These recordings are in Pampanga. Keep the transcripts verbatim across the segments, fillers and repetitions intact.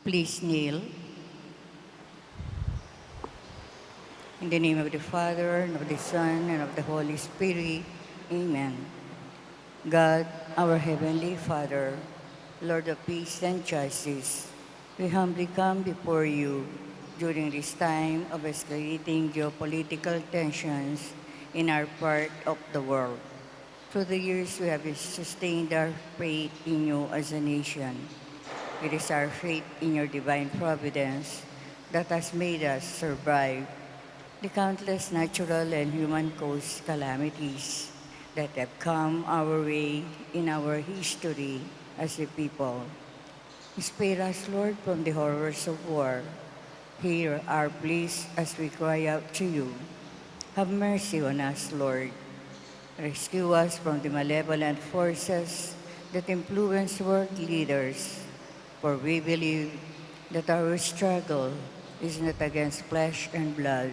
Please kneel. In the name of the Father, and of the Son, and of the Holy Spirit. Amen. God, our Heavenly Father, Lord of peace and justice, we humbly come before you during this time of escalating geopolitical tensions in our part of the world. Through the years, we have sustained our faith in you as a nation. It is our faith in your divine providence that has made us survive the countless natural and human caused calamities that have come our way in our history as a people. Spare us, Lord, from the horrors of war. Hear our pleas as we cry out to you. Have mercy on us, Lord. Rescue us from the malevolent forces that influence world leaders, for we believe that our struggle is not against flesh and blood,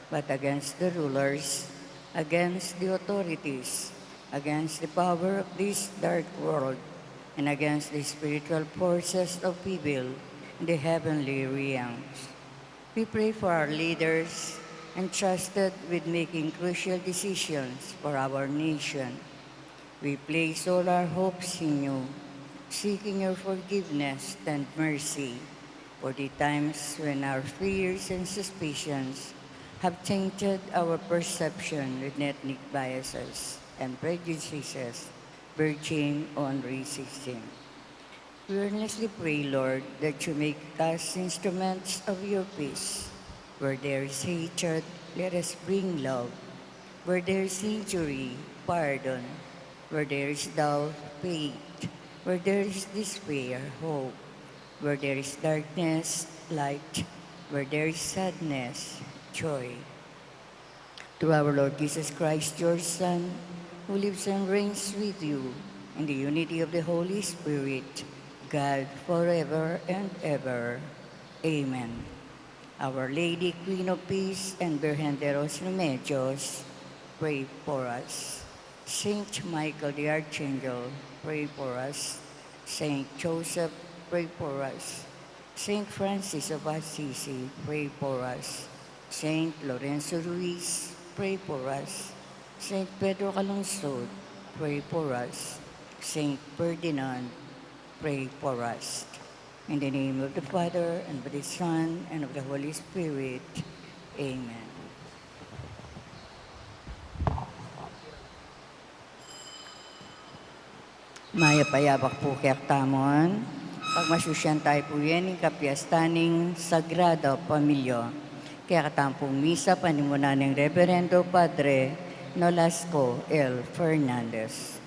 but against the rulers, against the authorities, against the power of this dark world, and against the spiritual forces of evil in the heavenly realms. We pray for our leaders entrusted with making crucial decisions for our nation. We place all our hopes in you, seeking your forgiveness and mercy for the times when our fears and suspicions have tainted our perception with ethnic biases and prejudices verging on racism. We earnestly pray, Lord, that you make us instruments of your peace. Where there is hatred, let us bring love. Where there is injury, pardon. Where there is doubt, faith. Where there is despair, hope. Where there is darkness, light. Where there is sadness, joy. Through our Lord Jesus Christ, your Son, who lives and reigns with you in the unity of the Holy Spirit, God, forever and ever. Amen. Our Lady, Queen of Peace, and Virgen de los Remedios, pray for us. Saint Michael the Archangel, pray for us. Saint Joseph, pray for us. Saint Francis of Assisi, pray for us. Saint Lorenzo Ruiz, pray for us. Saint Pedro Calungsod, pray for us. Saint Ferdinand, pray for us. In the name of the Father, and of the Son, and of the Holy Spirit. Amen. Mayap a yabak pu kekatamu. Pagmasusyan tayu pu ing kapiestan ning Sagrada Familia. Kekatamu pung misa, panimunan ning Reverendo Padre Nolasco L. Fernandez.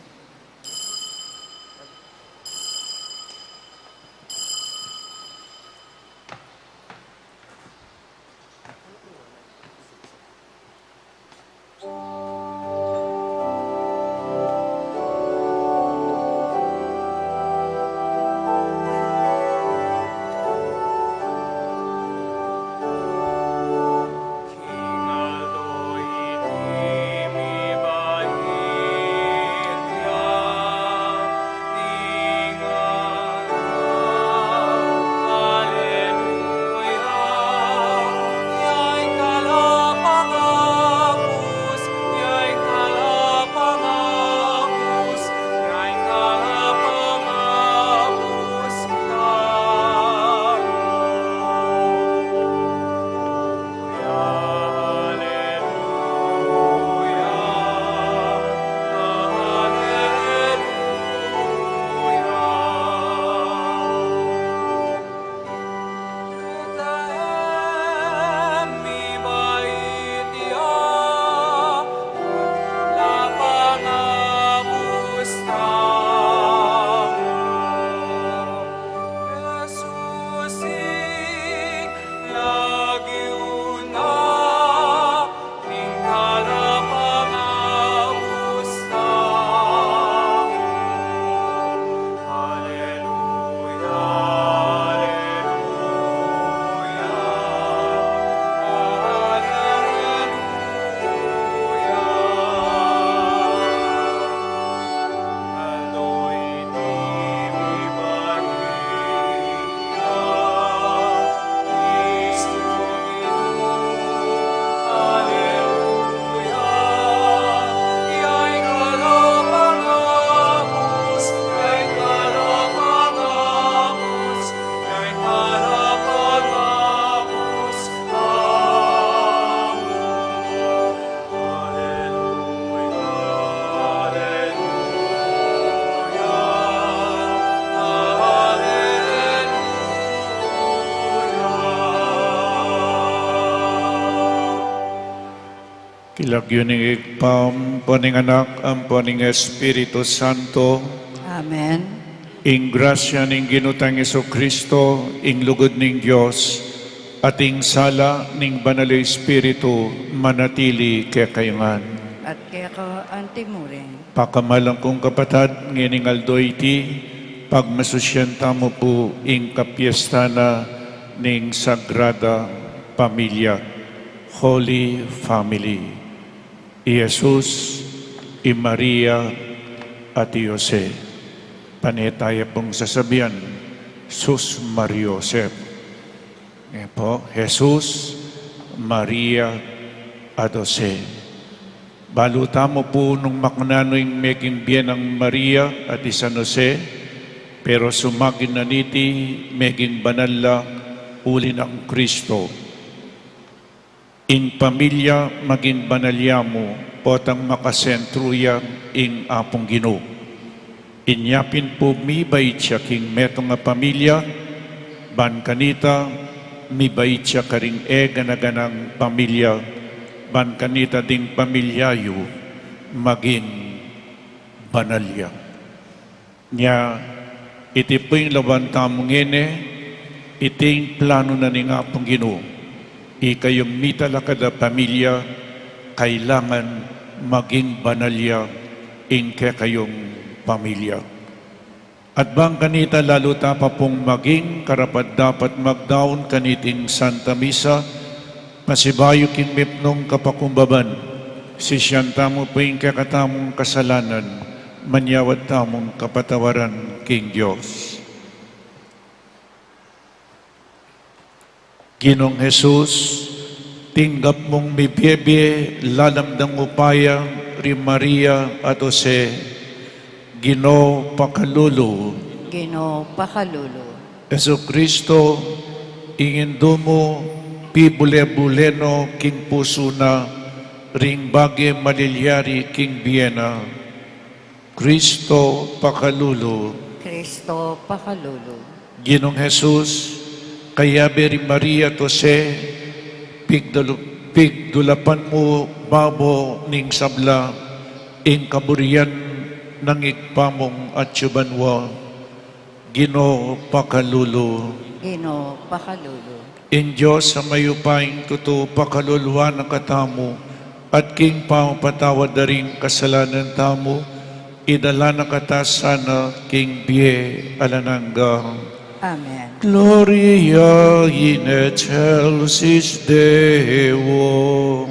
Lagyu ning Ibpa, ampo ning Anak, ampo ning Espiritu Santo. Amen. Ing grasya ning Ginu tang Jesucristo, ing lugud ning Dios, at ing sala ning Banal a Espiritu manatili kekayu ngan. At keka antimurin. Pakamalan kung kapatad, ngening aldo iti, pagmasusyan tamu pu ing kapiestan na ning Sagrada Pamilya, Holy Family, i Jesus, i Maria, at i Jose. Pane taya pung sasabian, Sus Maria Josep. Nge pu, Jesus, Maria, at Jose. Balu tamu pu nung makananu ing meging bie nang Maria at i San Jose, pero sumagin na niti meging banal la uli nang Cristo. Ing pamilya maging banal ya mu, potang makasentru ya ing Apung Ginu. Inya pin pu mibait ya king metung a pamilya, ban kanita mibait ya karing e gana-ganang pamilya, ban kanita ding pamilya yu maging banal ya. Nya, iti pu ing lawan tamu ngeni, iti ing planu na ning Apung Ginu. Ikayung mitalakad a pamilya, kailangan maging banal ya ing kekayung pamilya. At bang kanita lalu ta pa pung maging karapat-dapat magdaun kaniting Santa Misa, pasibayu king mipnung kapakumbaban, sisian tamu pu ing kekatamung kasalanan, manyawad tamung kapatawaran king Dios. Ginung Jesus, tinggap mung mibie-bie lalam dang upaya ri Maria at Jose, Ginu pakalulu. Ginu pakalulu. Jesucristo, ing Indu mu, pibule-bule no king pusu na, ring bage malilyari king bie na. Cristo pakalulu. Cristo pakalulu. Ginung Jesus, kayabe ri Maria at Jose, pigdalu-, pigdulapan mu babo ning sabla, ing kaburian nang Ibpa mung atsu banua. Ginu pakalulu. Ginu pakalulu. Ing Dios a mayupaya king tutu pakaluluan na katamu, at king pamapatawad da ring kasalanan tamu, idala na kata sana king bie alang angga. Amen. Gloria in excelsis Deo.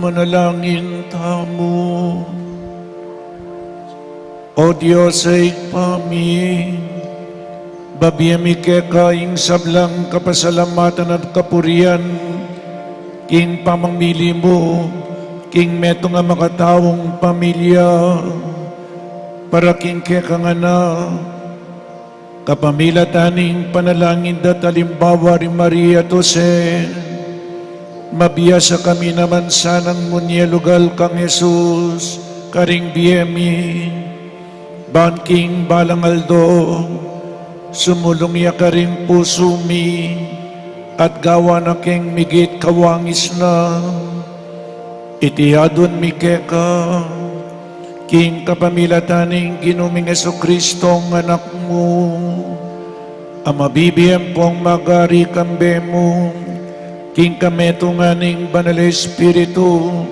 Manalangin tamu. O Dios a Ibpa mi, babie mi keka ing sablang kapasalamatan at kapurian king pamamili mu king metung a makataung pamilya para king kekang anak. Kapamilatan ning panalangin da at alimbawa ri Maria at Jose, mabiasa kami naman sanang munye lugal kang Jesus karing bie mi, ban king balang aldo sumulung ya karing pusu mi at gawan na keng migit kawangis na. Iti adwan mi keka king kapamilatan ning Ginu ming Jesucristo, a Anak mu, a mabibie ampong magari kambe mu king kametungan ning Banal a Espiritu,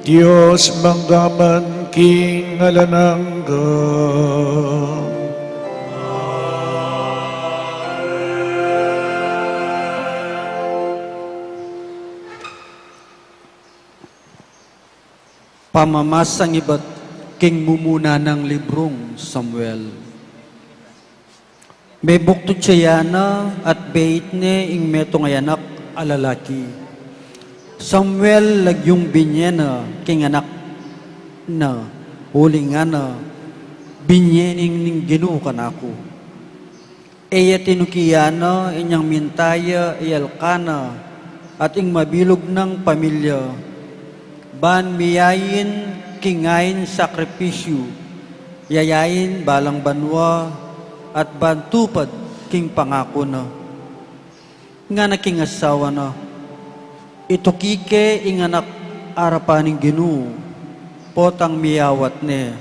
Dios mangga man king alang angga. Pamamasang ibat king mumuna nang librung Samuel. Mebuktud ya yana at beit ne ing metung a anak a lalaki. Samuel, lagyung binie na king anak na, uling ngana, binie ning Ginu kanaku. E ya tinuki yana inyang minta ya i Elcana at ing mabilug nang pamilya, ban miyain king ain sakripisyu, yayain balang banua, at ban tupad king pangaku na. Ngana king asawa na, ituki ke ing anak arapan ning Ginu, potang miyawat ne,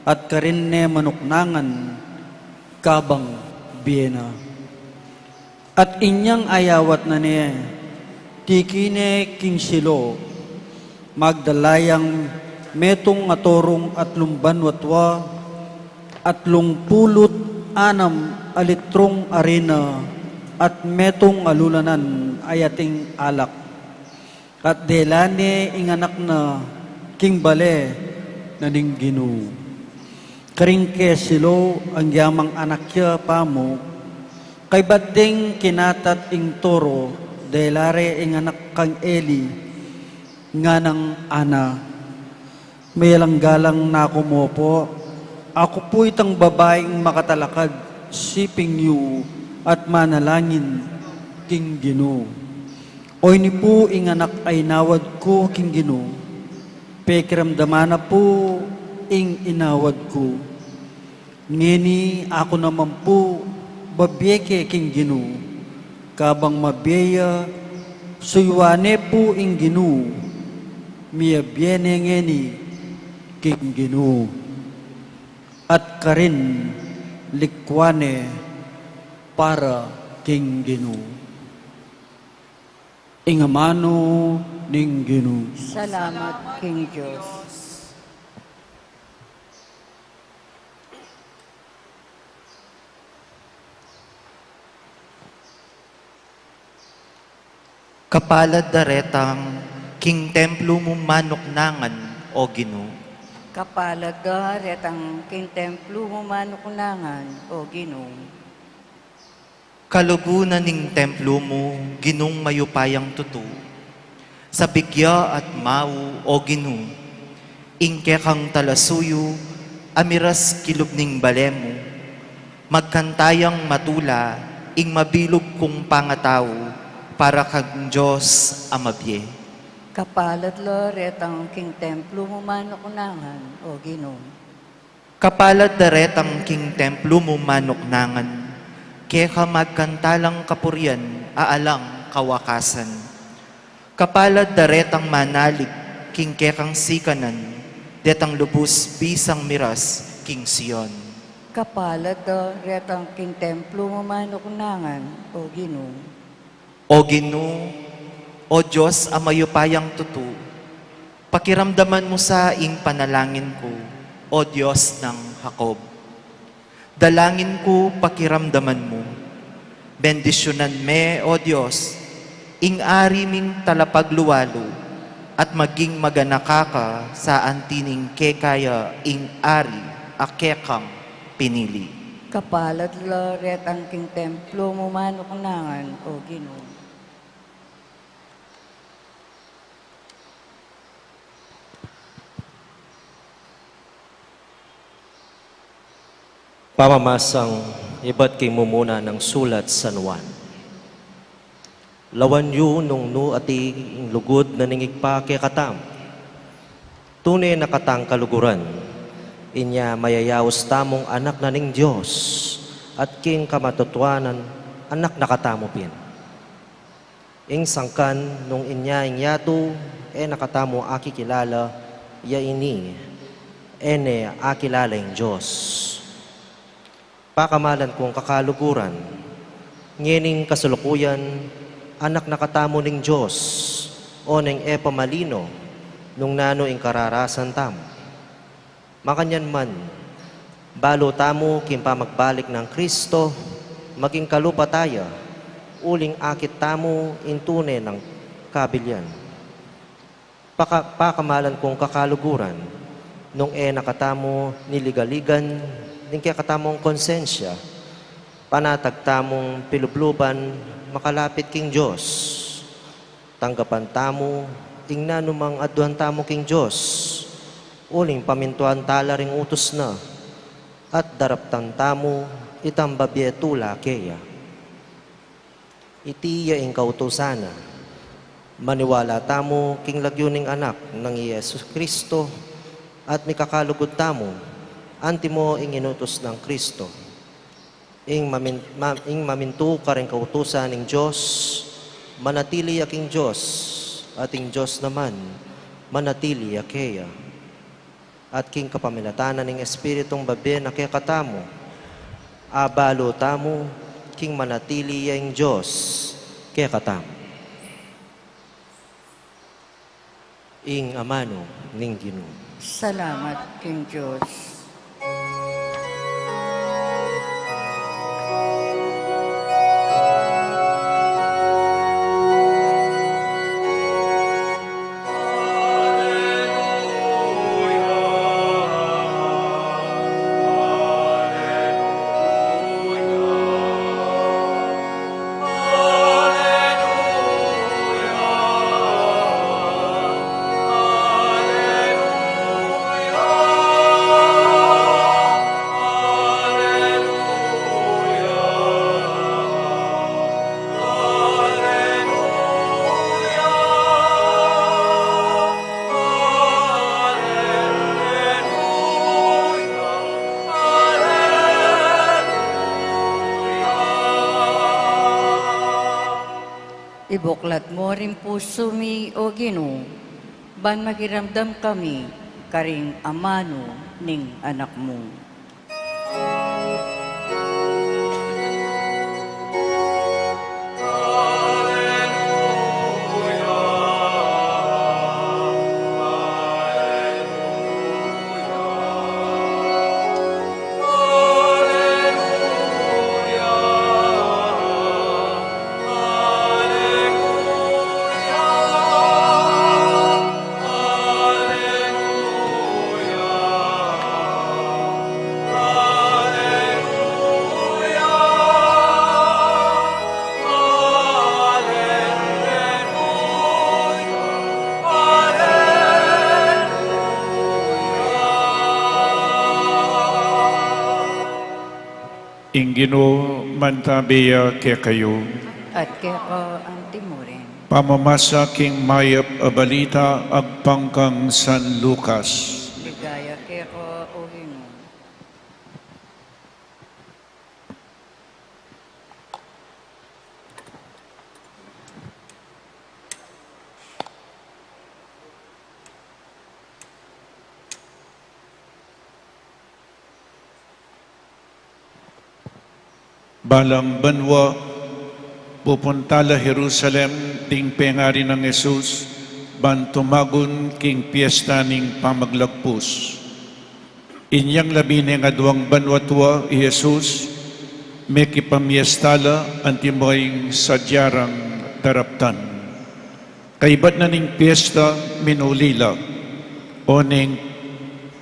at karin ne manuknangan, kabang bie na. At inyang ayawat na ne, tiki ne king Silo, magdala yang metung a torung at lumban watua, at lungpulut anam a litrung arina, at metung a lulanan a yating alak. At dela ne ing anak na king bale na ning Ginu. Karin ke Silo, agyamang anak ya pamu, kaybat ding kinatat ing toro, dela re ing anak kang Eli, nganang Ana. Mayalanggalang naku mu po, aku pu itang babaing makatalakad, siping yu at manalangin king Ginu. Oyni pu ing anak a inawad ku king Ginu, pekiramdaman na pu ing inawad ku. Ngeni aku naman pu, babie ke king Ginu, kabang mabie ya, suyuan ne pu ing Ginu, miyabie ne ngeni king Ginu. At karin likuan ne para king Ginu. Ing amanu ning Ginu. Salamat king Dios. Kapalad da retang king templu mu manuknangan, O Ginu. Kapalad da retang king templu mu manuknangan, O Ginu. Kaluguran ning templu mu, Ginung mayupayang tutu. Sabik ya at mau, O Ginu, ing kekang talasuyu a miras kilub ning bale mu. Magkanta yang matula ing mabilug kung pangatau para kang Dios a mabie. Kapalad la retang king templu mu manuknangan, O Ginu. Kapalad da retang king templu mu manuknangan, keka magkanta lang kapurian a alang kawakasan. Kapalad da retang manalig king kekang sikanan, detang lubus bisang miras king Sion. Kapalad da retang king templu mu manuknangan, O Ginu. O Ginu, O Dios a mayupayang tutu, pakiramdaman mu sa ing panalangin ku, O Dios nang Jacob. Dalangin ku, pakiramdaman mu. Bendisyunan me, O Dios, ing ari ming talapagluwalu, At maging maganaka ka sa anti ning kekaya ing ari a kekang pinili. Kapalad la retang king templo mu manuknangan, O Ginu. Pamamasang ibat king mumuna nang sulat San Juan. Lawan yu nung nu ating lugud na ning Ibpa kekatamu. Tune na katang kaluguran, inya mayayaus tamung anak na ning Dios, at king kamatutuanan, anak na katamu pin. Ing sangkan nung inya ing yatu, e na katamu akikilala, ya ini, e ne akilala ing Dios. Pakamalan kung kakaluguran, ngening kasalukuyan, anak na katamu ning Dios, o neng e pa malino, nung nanu ing kararasan tamu. Makanyan man, balu tamu king pamagbalik nang Kristo, maging kalupa taya, uling akit tamu ing tune nang kabilian. Paka-, pakamalan kung kakaluguran, nung e na katamu niligaligan ning kekatamung konsensya, panatag tamung pilubluban makalapit king Dios. Tanggapan tamu ing nanumang aduan tamu king Dios, uling pamintuan tala ring utus na, at daraptan tamu itang babie tula keya. Iti ya ing kautusan na, maniwala tamu king lagyu ning Anak nang i Jesus Kristo, at mikakalugud tamu, antimo ing inutus nang Kristo. Ing mamin-, ma-, ing mamintu karing kautusan ning Dios, manatili ya king Dios, at ing Dios naman, manatili ya keya. At king kapamilatan na ning Espiritung babie na kekatamu, abalu tamu, king manatili ya ing Dios kekatamu. Ing amanu ning Ginu. Salamat king Dios. Ibuklat mu ring pusu mi, O Ginu, ban makiramdam kami karing amanu ning Anak mu. Ing Ginu mantabi ya kekayu. At keka anti mu rin. Pamamasa king mayap a balita agpang kang San Lucas. Ligaya keka, O Ginu. Balang banua, pupunta la Jerusalem ding pengari nang Jesus, ban tumagun king piesta ning Pamaglagpus. Inyang labi neng aduang banua tua i Jesus, mekipamiesta la antimo ing sadya rang daraptan. Kaibat na ning piesta, minuli la, o ning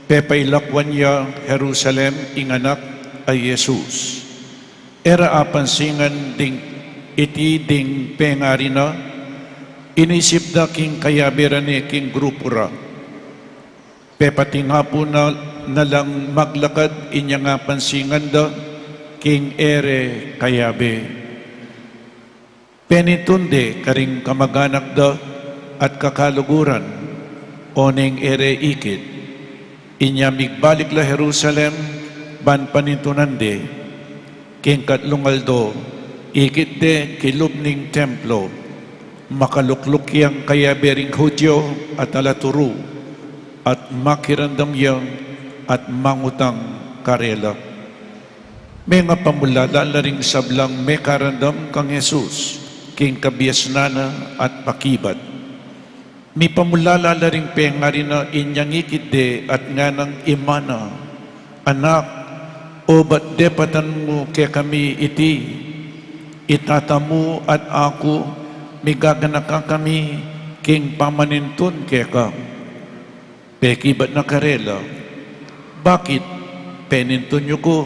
pepailakwan ya Jerusalem ing anak a Jesus. E ra apansingan ding iti ding pengari na, inisip da king kayabe ra ne king grupu ra. Pepatingapu na, na lang maglakad inyang apansingan da king e re kayabe. Penintun de karing kamaganak da at kakaluguran, o ning e re ikit. Inya migbalik la Jerusalem, ban panintunan de. King katlung aldo, ikit de kilub ning templo. Makalukluk yang kayabe ring Judio at alaturu, at makiramdam ya at mangutang karela. Mengapamulala la ring sablang mekaramdam kang Jesus king kabiasnan na at pakibat. Mipamulala la ring pengari na inyang ikit de at nganang imana, "Anak, obat depatan mu kekami iti, i tata mu at aku, migaganaka kami king pamanintun keka." Pekibat na karela, "Bakit penintun yu ku?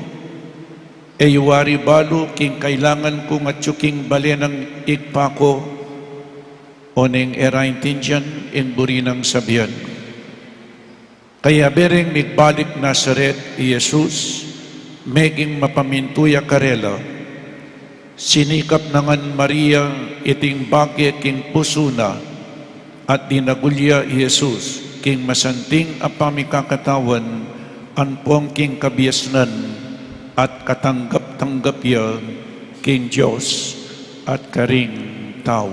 E yu wari balu king kailangan kung atyu king bale nang ibpa ku?" O ning e ra intindian ing buri nang sabian. Kayabe reng migbalik Nazaret i Jesus, meging mapamintu ya karela. Sinikap na ngan Maria iting bage king pusu na, at dinagul ya i Jesus king masanting a pamikakatawan ampong king kabiasnan, at katanggap-tanggap ya king Dios at karing tau.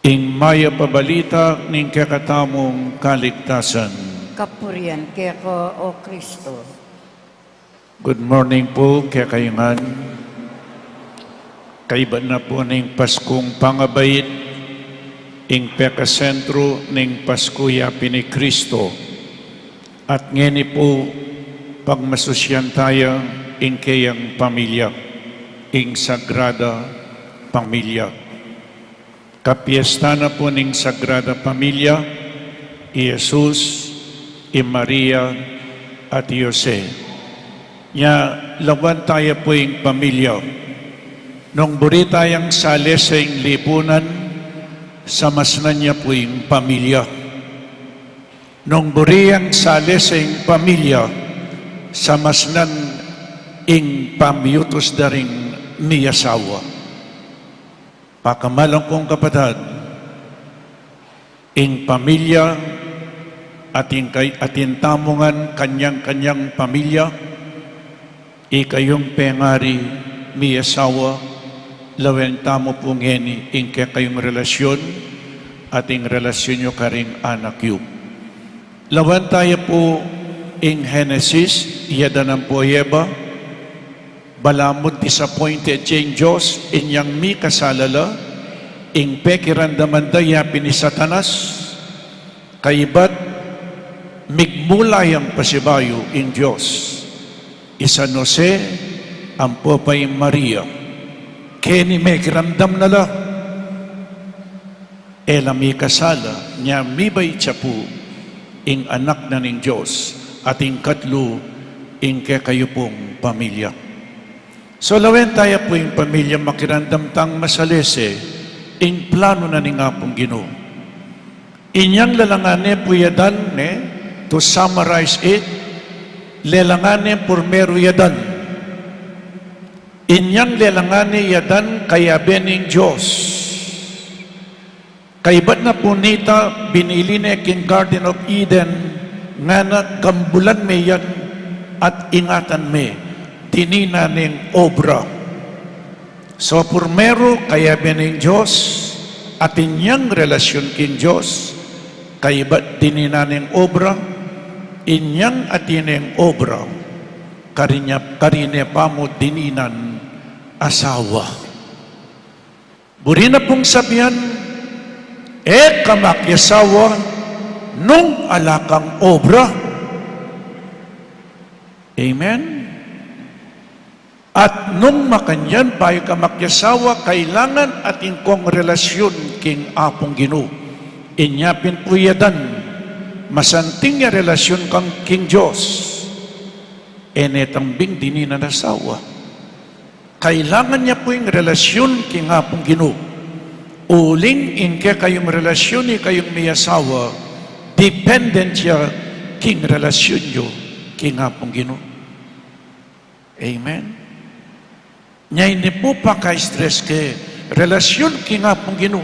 Ing mayap a balita ning kekatamung kaligtasan. Kapurian keka, O Kristo. Good morning pu kekayu ngan. Kaibat na pu ning Paskung pangabait, ing pekasentru ning Pasku ya pin i Kristo. At ngeni pu, pagmasusyan taya ing keyang pamilya, ing Sagrada Pamilya. Kapiesta na pu ning Sagrada Pamilya, i Jesus, i Maria, at i Jose. Nya, lawan taya pu ing pamilya. Nung buri tayang salese ing lipunan, samasnan ya pu ing pamilya. Nung buri yang salese ing pamilya, samasnan ing pamiyutus da ring miyasawa. Pakamalan kung kapatad, ing pamilya, atin kay, atin tamu ngan kanyang-kanyang pamilya, ikayung pengari, miyasawa, lawen tamu pu ngeni ing kekayung relasyon, at ing relasyon yu karing anak yu. Lawen taya pu ing Genesis, i Adan ampong i Eva, balamu disappointed ya ing Dios, inyang mikasala la, ing pekiramdaman da ya pin i Satanas, kaibat migmula yang pasibayu ing Dios. I San Jose, ampo pa ing Maria. Keni mekiramdam na la. E la mikasala, nya mibait ya pu ing anak na ning Dios, at ing katlu ing kekayu pung pamilya. So, lawen taya pu ing pamilya, makiramdam tang masalese ing planu na ning Apung Ginu. Inyang lelangan ne pu i Adan, ne, to summarize it, lelangan ne purmeru i Adan. Inyang lelangan ne i Adan, kayabe ning Dios. Kaibat na pu nita, binili ne king Garden of Eden, ngana gambulan me yan at ingatan me, dininan neng obra. So, purmeru, kayabe neng Dios, atin yang relasyon king Dios, kaibat dininan neng obra, inyang atin neng obra, karinya, karine pa mu dininan asawa. Buri na pung sabian, e ka makiasawa nung ala kang obra. Amen? At nung makanyan, bayu ka makiasawa, kailangan atin kong relasyun king Apung Ginu. Inya pin pu ya dan, masanting ya relasyun kang king Dios. E ne tambing dininan asawa. Kailangan ya pu ing relasyun king Apung Ginu. Uling ing kekayung relasyun, ikayung miasawa, dependent ya king relasyun yu king Apung Ginu. Amen. Nya ini pu paka-stress ke relasyun king Apung Ginu.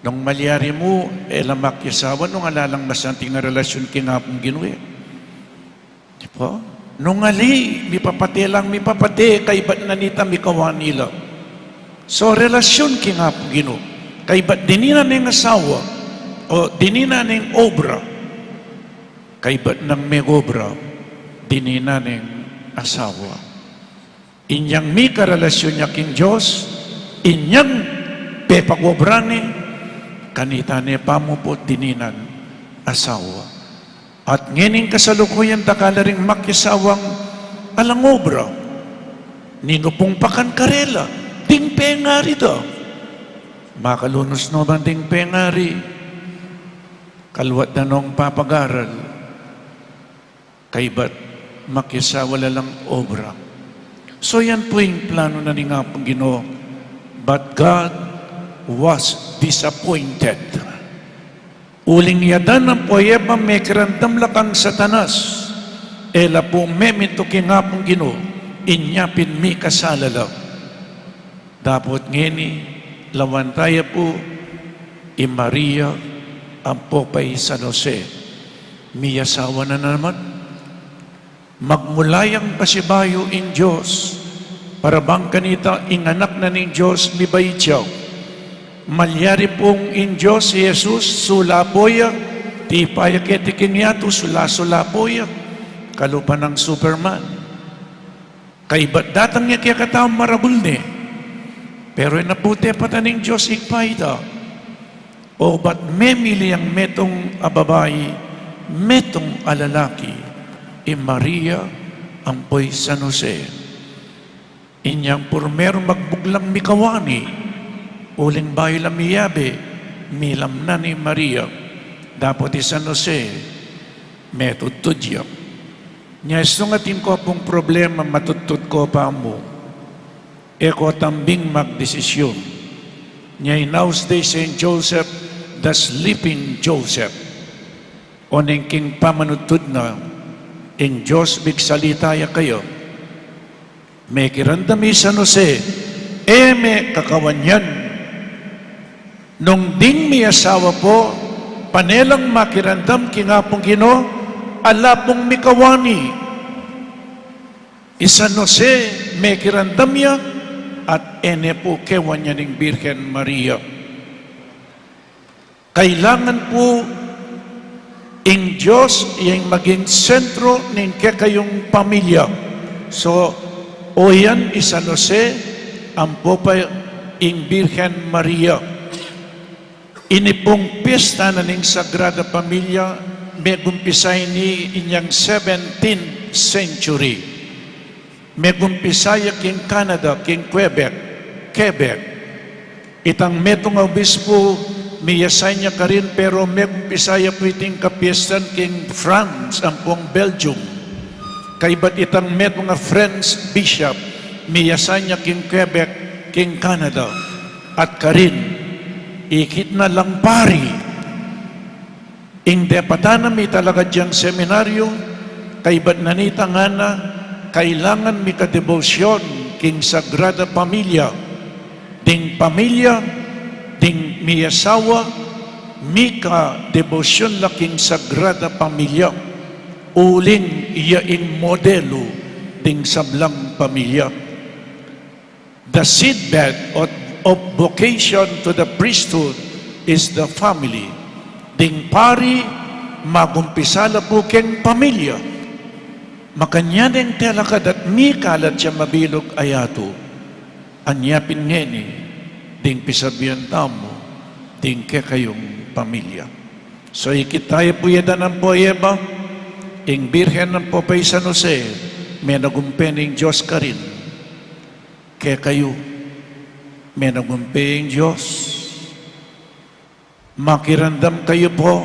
Nung malyari mu, e la makiasawa nung ala lang masanting a relasyun king Apung Ginu e. Di ba? Nung ali, mipapate lang, mipapate, kaybat na nita mikawani la. So, relasyun king Apung Ginu. Kaybat dininan ning asawa, o dininan ning obra. Kaybat nang megobra, dininan ning asawa. Inyang mika relasyun ya king Dios, inyang pepagobra ne, kanita ne pamuput dininan asawa. At ngening kasalukuyan dakal la ring makiasawang alang obra. Ninu pung pakan karela, ding pengari da. Makalunus no ban ding pengari? Kaluat da nong papagaral, kaybat makiasawa la lang obra. So yan pu ing plano na ning Apung Ginu. But God was disappointed. Uling i Adan ampo i Eva mekiramdam la kang Satanas, e la pu memintu king Apung Ginu, inya pin mikasala la. Dapot ngeni, lawan taya pu, i Maria ampo pa i San Jose, miyasawa na naman. Magmula yang pasibayu ing Dios, para bang kanita ing Anak na ning Dios mibait ya. Malyari pung ing Dios i Jesus, sula po ya, tipa ya keti king yatu, sula-sula po ya, kalupa nang Superman. Kaybat datang ya kekatau maragul ne. Pero e na pu tepatan ning Dios Ibpa ita. Obat memili yang metung a babai, metung a lalaki, i Maria ampo i San Jose. Inyang purmeru magbuglang mikawani, uling bayu la miyabe, milamnan i Maria, dapot i San Jose, metudtud ya. Nya isungat ing ko pung problema, matudtud ko pa mu. E ko tambing magdesisyun. Nya inaus de i Saint Joseph, the sleeping Joseph. Oneng king pamanudtud na, ing Dios migsalita ya kaya. Mekiramdam i San Jose, e me kakawan yan. Nung ding miyasawa po, pane lang makiramdam king Apung Ginu, ala pung mikawani. I San Jose, mekiramdam ya, at e ne pu kewan ya ning Birhen Maria. Kailangan pu ing Dios ya ing maging sentro ning kekayung pamilya. So, o yan i San Jose, ampo pa ing Birhen Maria. Ini pung pista na ning Sagrada Familia, megumpisa ini inyang seventeenth century. Megumpisa ya king Canada, king Quebec, Quebec. Itang metung a obispu, miyasain ya karin, pero megumpisa ya pu iting kapiestan king France, ampong Belgium. Kaybat itang metung a French bishop, miyasain ya king Quebec, king Canada. At karin, ikit na lang pari. Ing depatan na mi talakad yang seminaryo, kaibat na nita ngana, kailangan mikadebosyon king Sagrada Familia. Ding pamilya, ding miyasawa, mikadebosyon la king Sagrada Familia. Uling iya ing modelu ding sablang pamilya. The seedbed of, of vocation to the priesthood is the family. Ding pari, magumpisa la pu keng pamilya. Makanyan deng telakad at mikalat ya mabilug a yatu. Anya pin ngeni, ding pisabian tamu, ding kekayung pamilya. So, ikit taya pu ya Dan ampo i Eva, ing Birhen ampo pa i San Jose, Menagumpe ning Dios karin kekayu. Menagumpe ing Dios. Makiramdam kayu pu.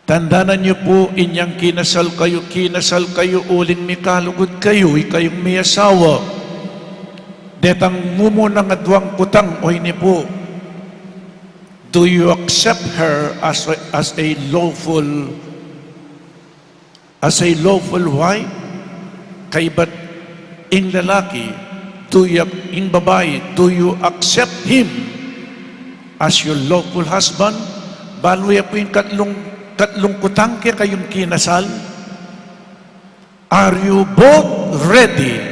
Tandanan yu pu, inyang kinasal kayu, kinasal kayu uling mikalugud kayu, ikayung miyasawa. Detang mumunang aduang kutang, o ini pu. Do you accept her as a, as a lawful, as a lawful wife? Kaybat ing lalaki, do you, ing babai, do you accept him as your lawful husband? Balu ya pu ing katlung, katlung kutang kekayung kinasal. Are you both ready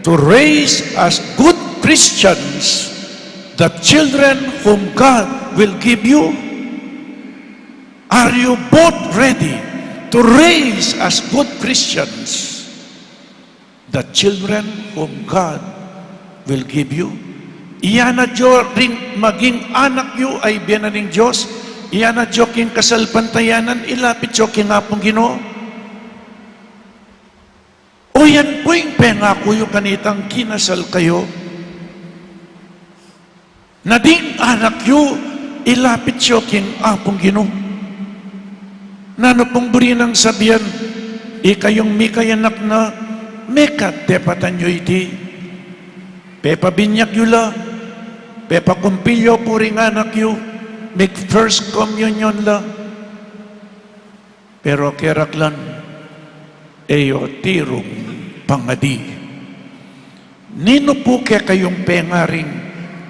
to raise as good Christians the children whom God will give you? Are you both ready to raise as good Christians the children whom God will give you? Iyanat yu ring maging anak yu a ibie na ning Dios? Iyanat yu king kasalpantayanan, ilapit yu king Apung Ginu? O yan pu ing pengaku yu kanitang kinasal kayu, na ding anak yu ilapit yu king Apung Ginu? Nanu pung buri nang sabian, ikayung mikayanak na, mekad tepatan yu iti. Pepabinyag yu la, pepakumpil yu pu ring anak yu, mig first communion la. Pero keraklan, e yu tirung pangadi. Ninu pu kekayung pengaring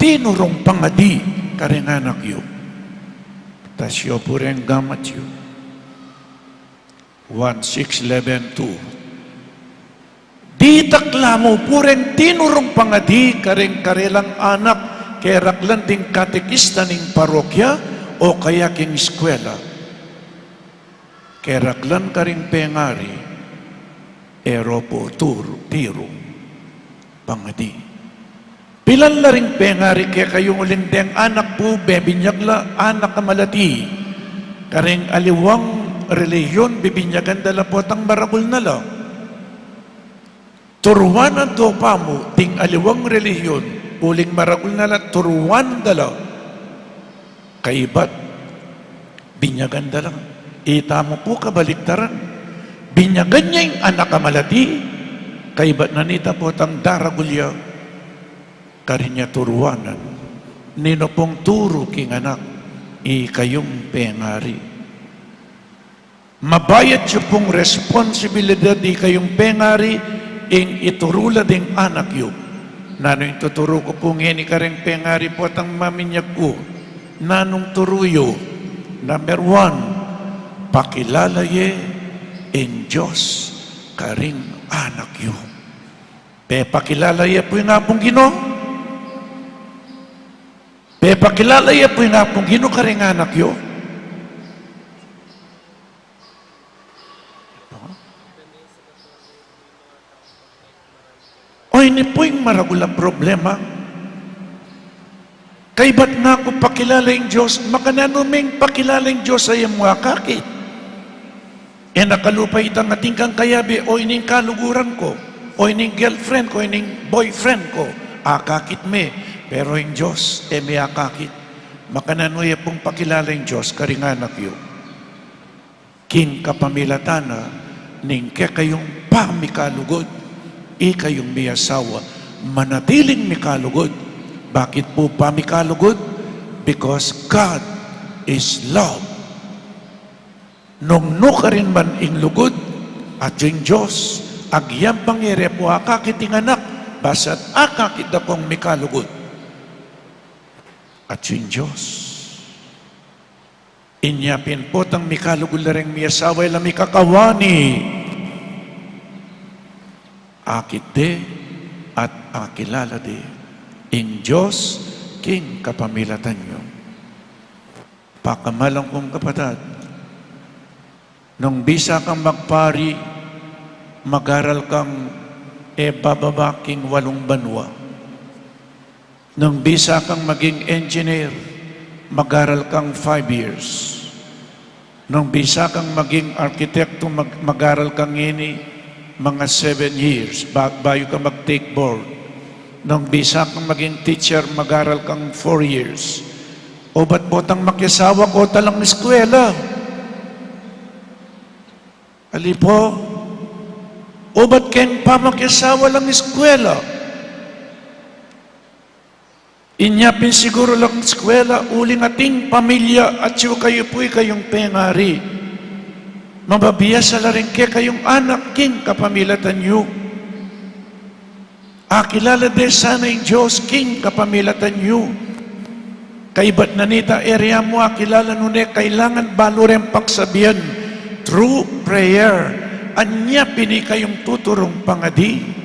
tinurung pangadi karing anak yu? Tasyu pu reng gamat yu. One six eleven two. Ditak la mu pu reng tinurung pangadi karing karelang anak, keraklan ding katekista ning parokya o kaya king eskwela. Keraklan karing pengari, e ro pu turu, tirung pangadi. Pilan la ring pengari kekayu uling deng anak pu, bebinyag la anak a malati. Karing aliwang relihiyon, bibinyagan da la potang maragul na la. Turuan da la pu ding aliwang relihiyon, uling maragul na la, turuan da la. Kaybat, binyagan da la. Ita mu pu kabaliktaran. Binyagan ya ing anak a malati, kaybat na nita potang daragul ya, karin ya turuanan. Ninu pung turu king anak? Ikayung pengari. Mabayat yu pung responsibilidad, ikayung pengari, ing ituru la ding anak yu. Nanu ing tuturu ku pu ngeni karing pengari potang maminyag ku? Nanung turu yu? Number one, pakilala ye ing Dios karing anak yu. Pepakilala ye pu ing Apung Ginu? Pepakilala ye pu ing Apung Ginu karing anak yu? O, ini pu ing maragul a problema. Kaybat ngaku pakilala ing Dios, makananu meng pakilala ing Dios a e mu akakit? E na kalupa itang atin kang kayabe, o ining kaluguran ku, o ining girlfriend ku, o ining boyfriend ku, akakit me, pero ing Dios, e me akakit. Makananu ye pung pakilala ing Dios karing anak yu? King kapamilatan na ning kekayung pamikalugud, ikayung miyasawa, manatiling mikalugud. Bakit pu pamikalugud? Because God is love. Nung nukarin man ing lugud, atyu ing Dios, agyang pang e re pu akakit ing anak, basta't akakit da pung mikalugud. Atyu ing Dios. Inya pin potang mikalugud la reng miyasawa, e la mikakawani. Akit de at akilala de ing Dios king kapamilatan yu. Pakamalan kung kapatad, nung bisa kang magpari, mag-aral kang e bababa king walung banua. Nung bisa kang maging engineer, mag-aral kang five years. Nung bisa kang maging arkitekto, mag-, mag-aral ka ngeni mga seven years ba-, bayu ka mag-take board. Nung bisa kang maging teacher, mag-aral kang four years. O ba't potang makiasawa ka, o ta lang eskwela? Ali pu, o ba't keng pamakiasawa lang eskwela? Inya pin siguru lang eskwela, uling ating pamilya, atyu kayu pu ikayung pengari. Mabiasa la rin kekayung anak king kapamilatan yu. Akilala de sana ing Dios king kapamilatan yu. Kaybat na nita, e ra mu akilala, nune kailangan balu reng pagsabian through prayer. Anya pin ikayung tuturung pangadi.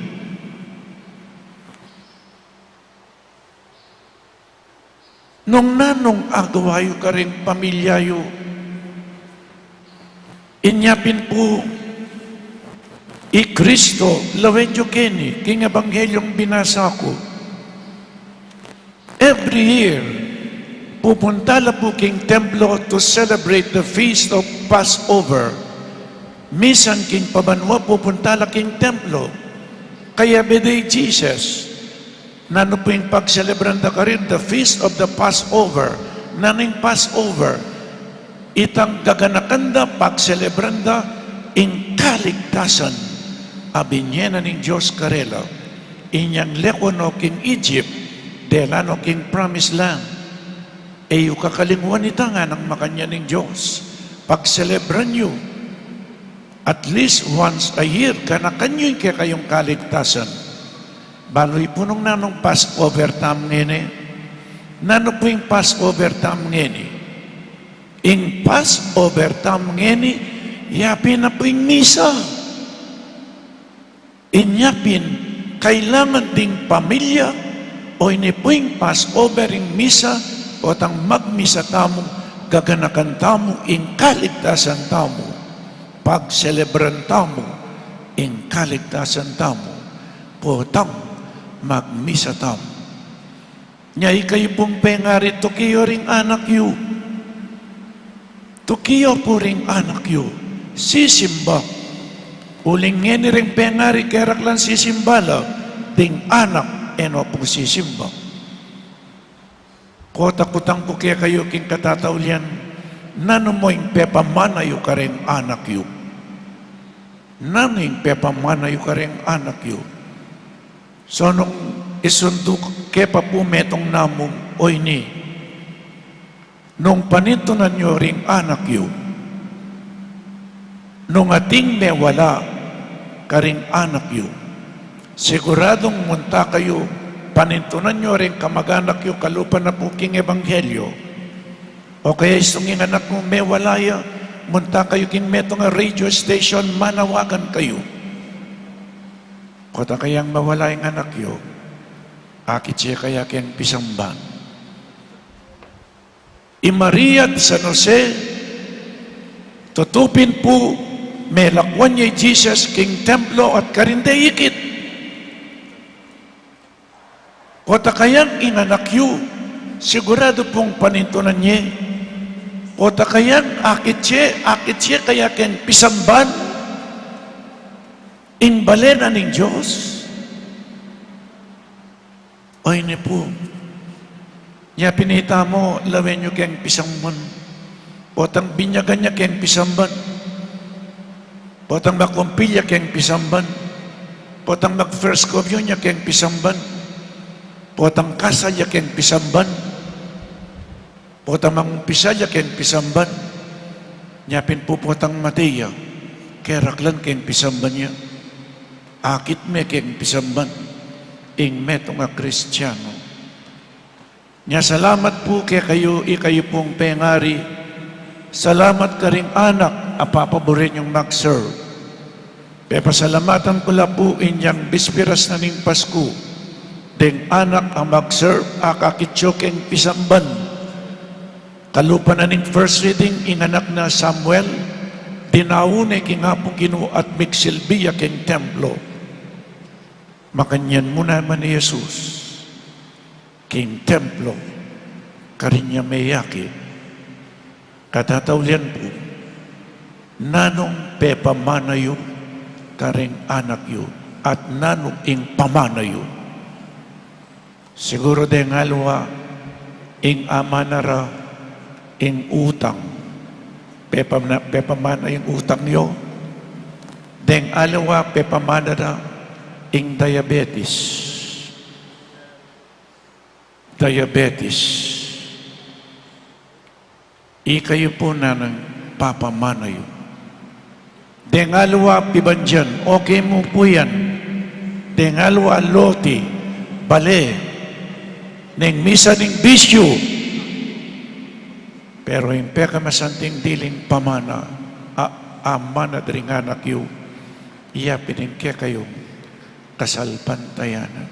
Nung nanung agawa yu karing pamilya yu, inya pin pu i Kristo, lawen yu keni king ebanghelyung binasa ku. Every year, pupunta la pu king templo to celebrate the feast of Passover. Misan king pabanua pupunta la king templo. Kayabe de i Jesus. Nanu pu ing pagselebran da karin? The Feast of the Passover. Nanu ing Passover? Itang gaganakan da, pagselebran da ing kaligtasan a binie na ning Dios karela. Inyang lekwan no king Egypt, dela no king Promised Land. E yu kakalingwan ita, nganang makanyan ning Dios. Pagselebran yu. At least once a year, ganakan yu ing kekayung kaligtasan. Balu yu pu nung nanung Passover tamu ngeni? Nanu pu ing Passover tamu ngeni? Ing Passover tamu ngeni, yapin na pu ing misa. Inya pin, kailangan ding pamilya, o ini pu ing Passover, ing misa, potang magmisa tamu, gaganakan tamu ing kaligtasan tamu, pagselebran tamu ing kaligtasan tamu, potang magmisa tamu. Nya ikayu pung pengari, tuki yu ring anak yu. Tuki yu pu ring anak yu. Sisimba. Uling ngeni ring pengari, keraklan sisimba la, ding anak e no pu sisimba. Kota kutang ku kekayu king katataulian, nanu mu ing pepamana yu karing anak yu? Nanu ing pepamana yu karing anak yu? So nung isundu ke pa pu metung namu, o ini, nung panintunan yu ring anak yu, nung ating mewala karing anak yu, siguradung munta kayu, panintunan yu ring kamag-anak yu, kalupa na pu king ebanghelyo. O kaya istung ing anak mu mewala ya, munta kayu king metung a radio station, manawagan kayu. Kota kayang mawala ing anak yu, akit ye kaya keng pisamban? I Maria at San Jose, tutu pin pu, melakwan ye i Jesus king templo at karin de ikit. Kota kayang ing anak yu, siguradu pung panintunan ye. Kota kayang akit ye, akit ye kaya keng pisamban ing bale na ning Dios? O ini pu. Nya pin ita mu, lawen yu keng pisamban. Potang binyagan ya keng pisamban. Potang makumpil ya keng pisamban. Potang mag-first communion ya keng pisamban. Potang kasal ya keng pisamban. Potang mangumpisal ya keng pisamban. Nya pin pu potang mate ya, keraklan keng pisamban ya. Akit me keng pisamban ing metung a Kristiano. Nya salamat pu kekayu, ikayu pung pengari. Salamat karing anak a papaburen yung mag-serve. Pepasalamatan ku la pu inyang bisperas na ning Pasku, deng anak a mag-serve, akakit yu keng pisamban. Kalupa na ning first reading, ing anak na Samuel, dinaun ne king Apung Ginu at migsilbi ya keng templo. Makanyan mu naman i Jesus king templo, karin ya meyakit. Katataulian pu, Nanung pepamana yu karing anak yu, at nanung ing pamana yu? Siguru deng aliwa ing amana ra ing utang, pepamana, pepamana ing utang yu. Deng aliwa pepamana ra ing diabetes. Diabetes. Ikayu pu nanung pepamana yu. Deng aliwa pibandian, okay mu pu yan. Deng aliwa lote, bale, neng misan ing bisyu. Pero ing pekamasanting diling pamana, a, amana da ring anak yu, iya pin ing kekayung kasalpantayanan.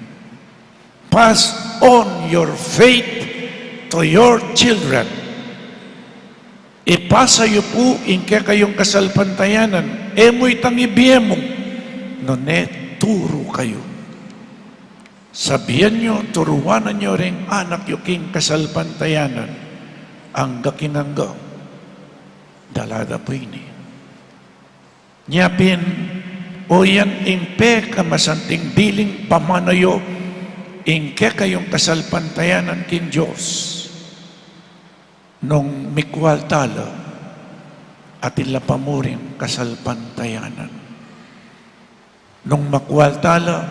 Pass on your faith to your children. Ipasa yu pu ing kekayung kasalpantayanan. E mu itang ibie mu, nune turu kayu. Sabian yu, turuanan yu ring anak yu king kasalpantayanan angga king angga. Dala da pu ini. Nya pin, o yan ing pekamasanting diling pamana yu, ing kekayung kasalpantayanan king Dios. Nung mikwal tala, atin la pa mu ring kasalpantayanan. Nung makwal tala,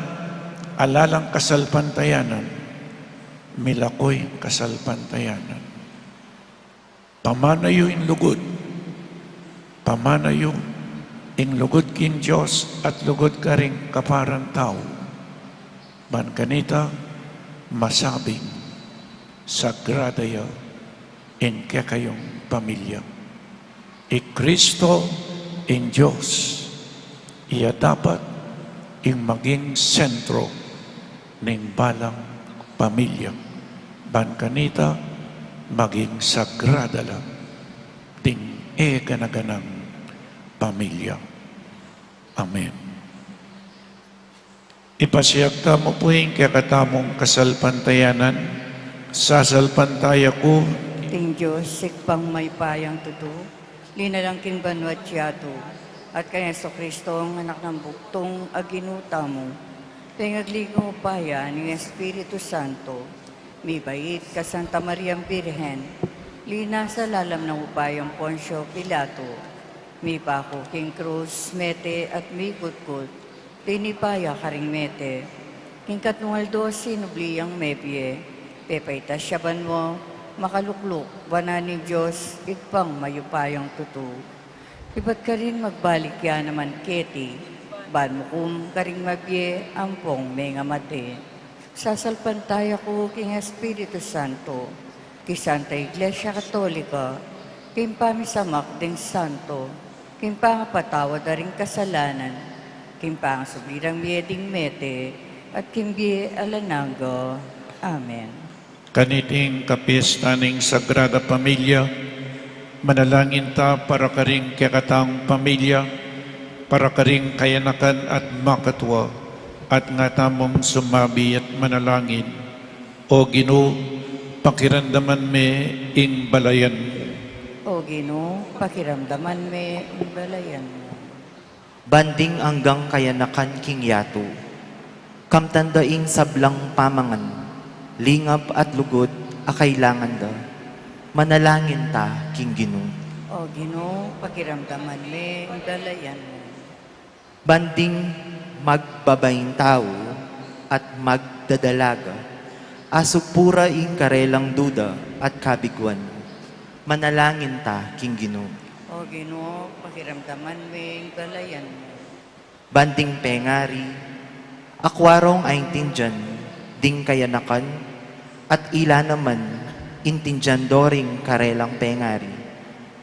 ala lang kasalpantayanan, milako ing kasalpantayanan. Pamana yu ing lugud. Pamana yu ing lugud king Dios at lugud karing kaparang tau. Ban kanita masabing sagrada ya ing kekayung pamilya. I Kristo ing Dios, iya dapat ing maging sentro ning balang pamilya. Ban kanita maging sagrada la ding e gana-ganang pamilya. Amen. Ipasiag tamu pu ing kekatamung kasalpantayanan. Sasalpantaya ku king Dios, Ibpang mayupayang tutu, linalang king banua't yatu, at kang Jesucristo, Anak nang bugtung a Ginu tamu, pengagli king upaya ning Espiritu Santo, mibait kang Santa Mariang Birhen, linasa lalam ning upayang Poncio Pilato, mipaku king krus, mete at mikutkut, tinipa ya karing mete. King katlung aldo sinubli yang mebie, pepaitas ya banua, makalukluk wanan ning Dios, Ibpang mayupayang tutu. Ibat karin magbalik ya naman keti, ban mukum karing mabie ampong mengamate. Sasalpantaya ku king Espiritu Santo, king Santa Iglesia Katolika, king pamisamak ding santo, king pangapatawad da ring kasalanan, king pangasubli rang mie ding mete, at king bie alang angga. Amen. Kaniting kapiestan ning Sagrada Pamilya, manalangin ta para karing kekatang pamilya, para karing kayanakan at makatua, at nga tamung sumabi at manalangin. O Ginu, pakiramdaman me ing balayan mu. O Ginu, pakiramdaman me ing balayan mu. Ban ding anggang kayanakan king yatu, kamtan da ing sablang pamangan, lingap at lugud a kailangan da, manalangin ta king Ginu. O Ginu, pakiramdaman me ing balayan mu. Ban ding magbabaing tau at magdadalaga, asugpu ra ing karelang duda at kabiguan, manalangin ta king Ginu. O Ginu, pakiramdaman me ing balayan mu. Ban ding pengari, akua rong aintindian ding kayanakan, at ila naman intindian do ring karelang pengari,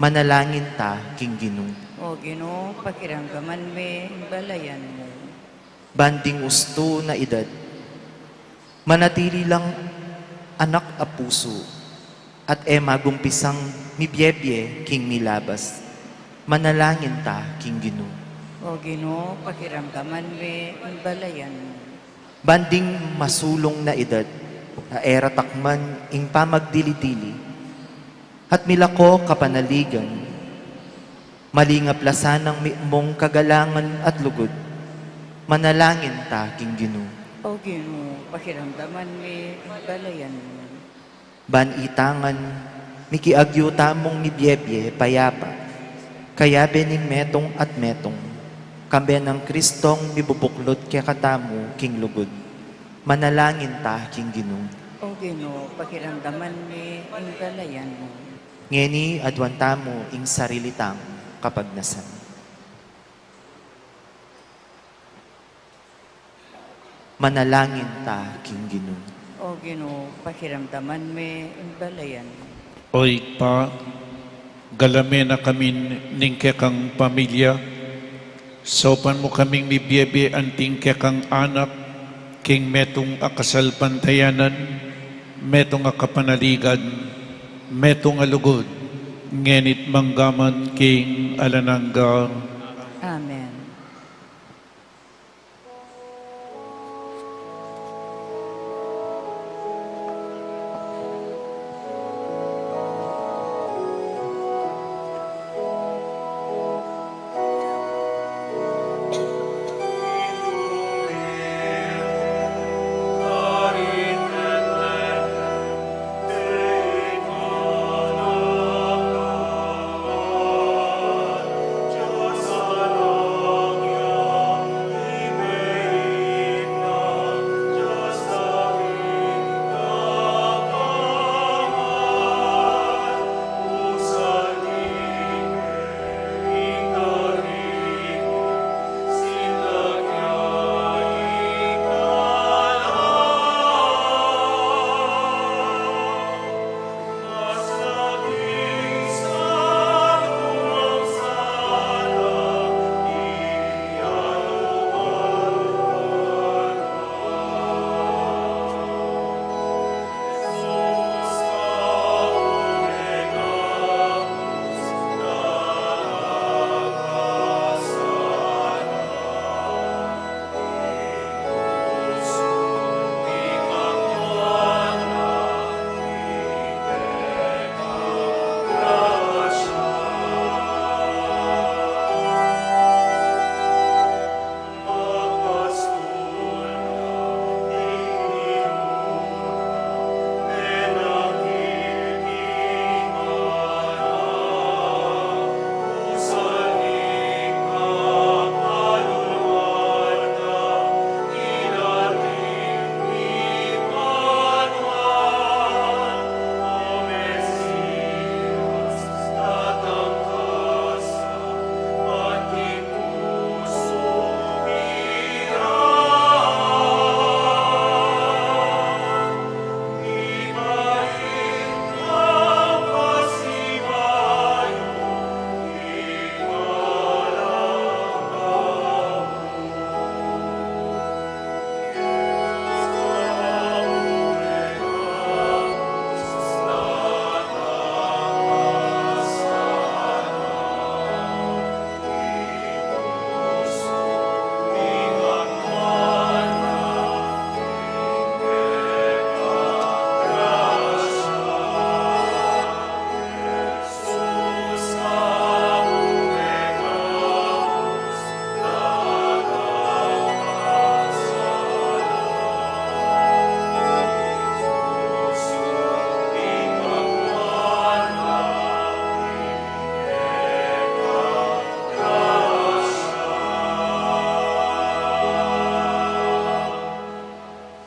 manalangin ta king Ginu. O Ginu, pakiramdaman me ing balayan mu. Ban ding ustu na idad, manatili lang anak a pusu, at e magumpisang mibie-bie king milabas, manalangin ta king Ginu. O Ginu, pakiramdaman me ing balayan mu. Ban ding masulung na idad, a e ra takman ing pamagdili-dili, at milako kapanaligan, Malingap la sanang mitmung kagalangan at lugud. Manalangin ta king Ginu. O Ginu, pakiramdaman mi ing balayan mu. Ban itang ngan, mikiagyu tamung mibiebie payapa, kayabe ning metung at metung, kambe nang Kristong mibubuklut kekatamu king lugud. Manalangin ta king Ginu. O Ginu, pakiramdaman mi ing balayan mu. Ngeni aduan tamu ing sarili tang kapagnasan. Manalangin ta king Ginu. O Ginu, pakiramdaman mi ing balayan mu. O Ibpa, galame na kami ning kekang pamilya, saupan mu kaming mibiebie anting kekang anak, king metung a kasalpantayanan, metung a kapanaligan, metung a lugud, ngeni't manggaman king alang angga. Amen.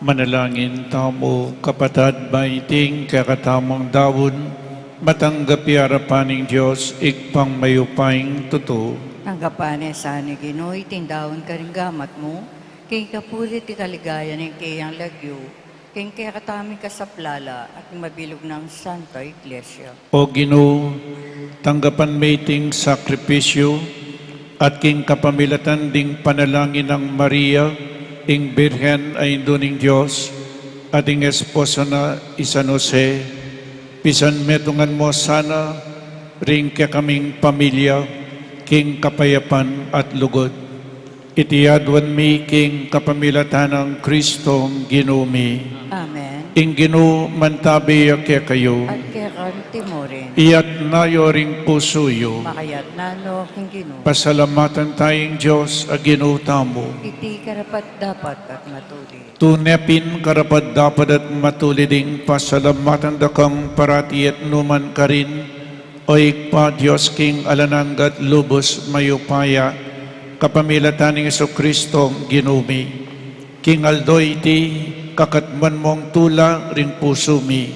Manalangin tamu, kapatad, ba iting kekatamung daun matanggap ya king arapan ning Dios, Ibpang mayupayang tutu. Tanggapan na sa ning Ginu iting daun karing gamat mu, king kapurian at kaligayan ning keyang lagyu, king kekatamung kasaplalan at mabilug nang Santa Iglesia. O Ginu, tanggapan me iting sakripisyu, at king kapamilatan ding panalangin nang Maria, ing Birhen a Indu ning Dios, at ing esposo na i San Jose, pisanmetungan mu sana ring kekaming pamilya king kapayapan at lugud. Iti aduan mi king kapamilatan nang Kristong Ginu mi. Amen. Ing Ginu mantabi ya kekayu. At keka mu rin. Iyatas yu ring pusu yu. Makayatas no king Ginu. Pasalamatan taya ing Dios a Ginu tamu. Iti karapat-dapat at matulid. Tune pin karapat-dapat at matulid ing pasalamatan da kang parati at nukarin man, O Ibpa, Dios king alang angga at lubus mayupaya, kapamilatan nang Jesucristo Ginu mi. King aldo iti, kakatmuan mung tula ring pusu mi,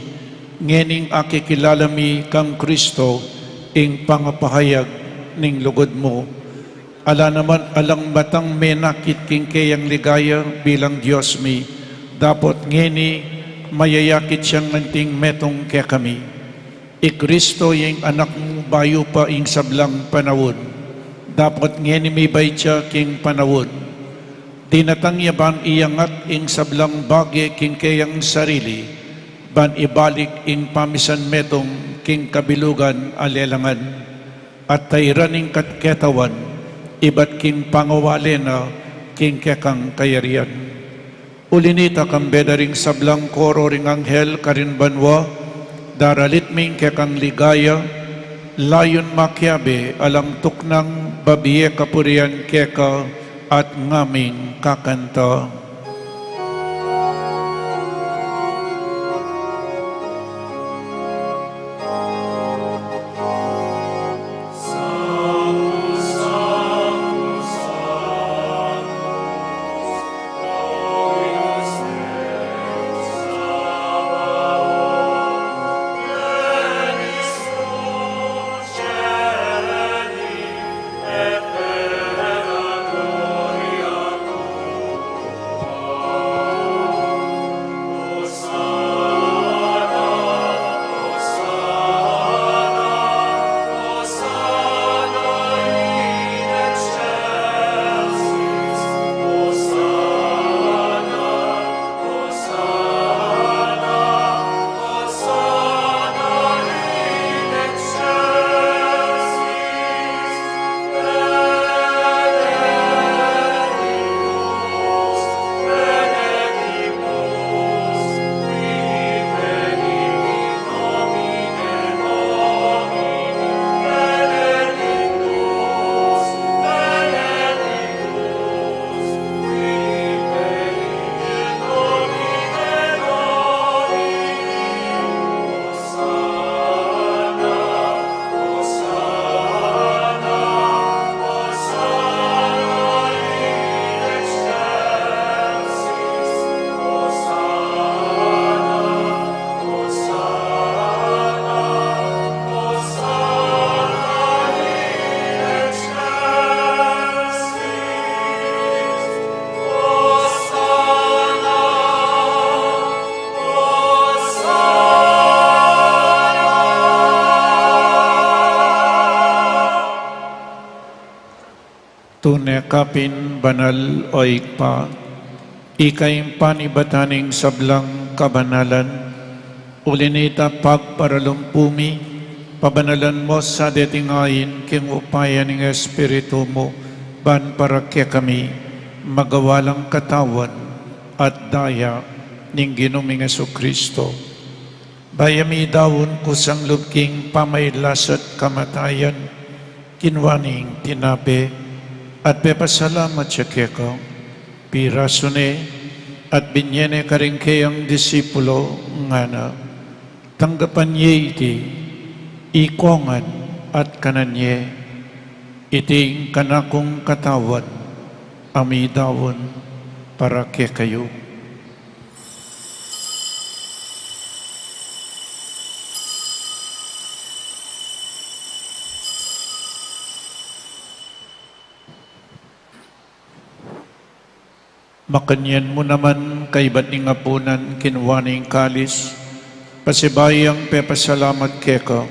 ngening akikilala mi kang Kristo, ing pangapahayag ning lugud mu. Ala naman, alang matang menakit king keyang ligaya bilang Dios mi, dapot ngeni mayayakit yang anting metung kekami. I Kristo ing Anak mu bayu pa ing sablang panaun, dapot ngeni mibait ya king panaun. Dinatang ya ban iyangat ing sablang bage king keyang sarili, ban ibalik ing pamisan metung king kabilugan a lelangan. At tairan ing kat-, ketawan, ibat king pangawale na king kekang kayarian. Uli nita, kambe da ring sablang koro ring anghel karin banua, daralit mi ing kekang ligaya, layun makiabe alang tuknang babie kapurian keka at ngaming kakanta. Tune ka pin banal, o Ibpa, ika ing panibatan ning sablang kabanalan. Uli na nita, pagparalumpu mi, pabanalan mu sa deting ain king upaya ning Espiritu mu, ban para kekami magawa lang katawan at daya ning Ginu ming Jesucristo. Bayu mi daun kusang lub king pamailas at kamatayan, kinua ne ing tinape, at pepasalamat ya keka, pirasu ne, at binye ne karing keyang disipulo, ngana: Tanggapan ye iti, ikong ngan at kanan ye, iti ing kanakung katawan, a midaun para kekayu. Makanyan mu naman, kaibat ning apunan, kinua ne ing kalis, pasibayu yang pepasalamat keka,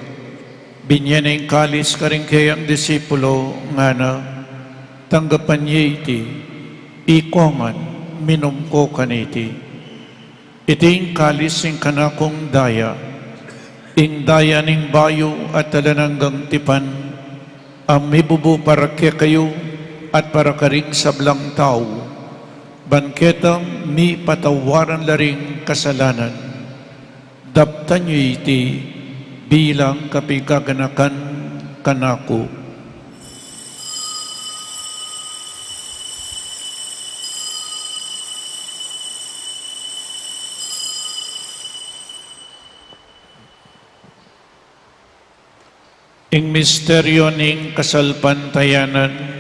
binye ne ing kalis karing keyang disipulo, ngana: Tanggapan ye iti, ikong ngan, minum ko kaniti. Iti ing kalis ning kanakung daya, ing daya ning bayu at alang anggang tipan, a mibubu para kekayu at para karing sablang tau, ban keta mipatawaran la ring kasalanan. Daptan yu iti bilang kapigaganakan kanaku. Ing misteryo ning kasalpantayanan.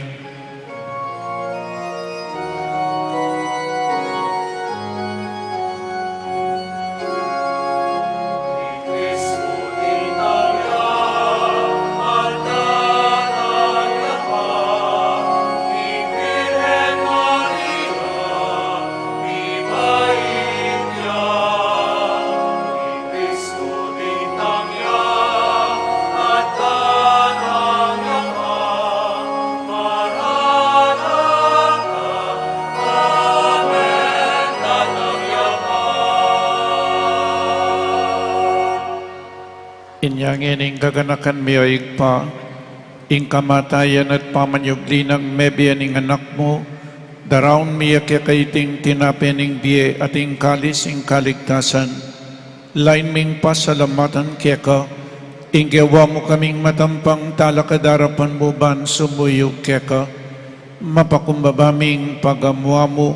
Inya ngeni ing gaganakan mi, o Ibpa, ing kamatayan at pamanyubli nang mebie ning Anak mu, daraun mi ya keka iting tinape ning bie at ing kalis ning kaligtasan. Lain ming pasalamatan keka, ing gewa mu kaming matampang talakad king arapan mu ban sumuyu keka. Mapakumbaba ming pagamuan mu,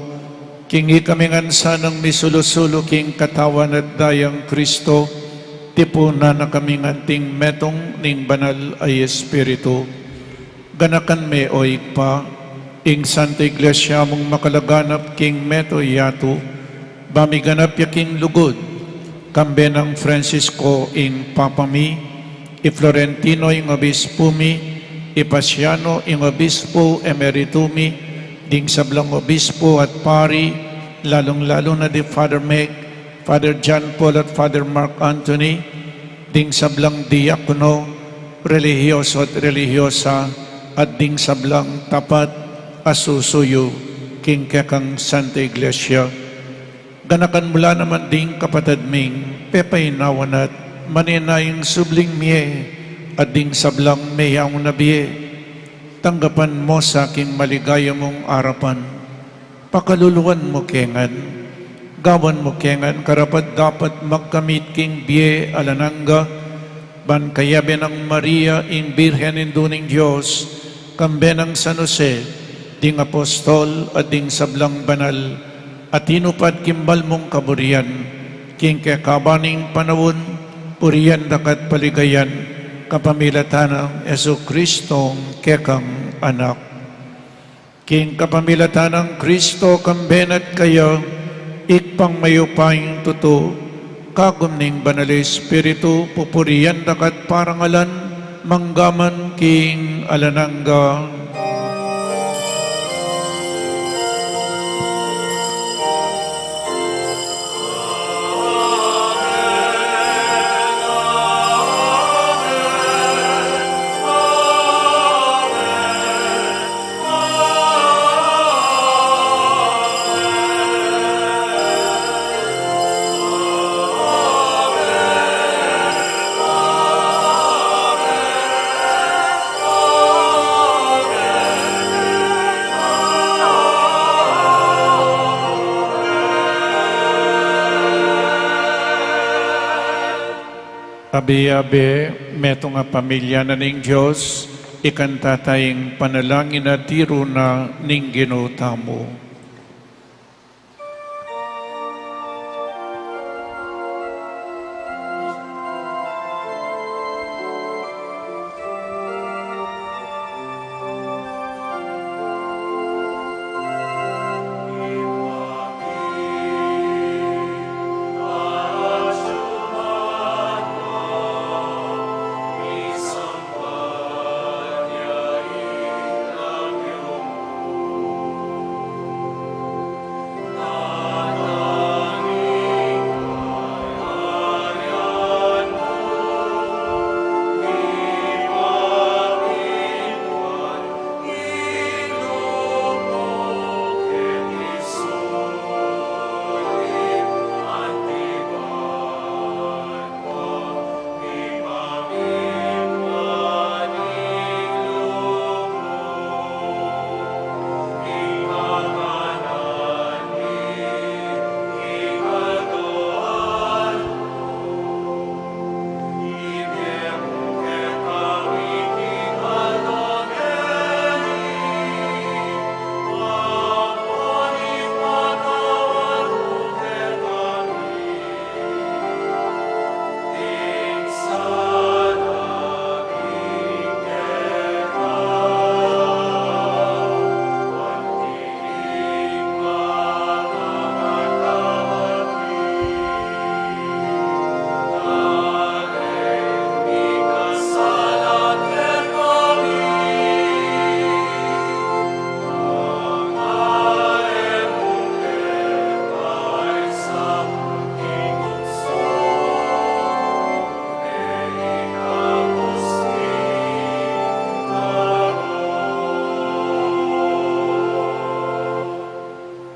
king ikami ngan sanang misulu-sulu king katawan at dayang Kristo, tipunan na kaming anting metung ning Banal a Espiritu. Ganakan me, o Ibpa, ing Santa Iglesia mung makalaganap king meto yatu, ba miganap ya king lugud, kambe nang Francisco ing Papa mi, i Florentino ing Obispo mi, i Paciano ing Obispo Emerito mi, ding sablang obispo at pari, lalung-lalu na di Father Meg, Father John Paul at Father Mark Anthony, ding sablang diakono, relihiyoso at relihiyosa, at ding sablang tapat a susuyu king kekang Santa Iglesia. Ganakan mu la naman ding kapatad ming pepainawan at manenayang subling mie at ding sablang meyaun a bie. Tanggapan mu sa king maligaya mung arapan. Pakaluluan mu ke ngan, gawan mu ke ngan karapat-dapat magkamit king bie alang angga, ban kayabe nang Maria ing Birhen Indu ning Dios, kambe nang San Jose, ding apostol at ding sablang banal a tinupad king bal mung kaburian, king kekaban ning panaun, purian da ka at paligayan, kapamilatan nang Jesucristong kekang Anak. King kapamilatan nang Kristo, kambe na at kaya, Ibpang mayupayang tutu, kagum ning Banal a Espiritu, pupurian da ka at parangalan, mangga man king alang angga. Abe-abe, metung a pamilya na ning Dios, ikanta ta ing panalangin a tiru na ning Ginu tamu.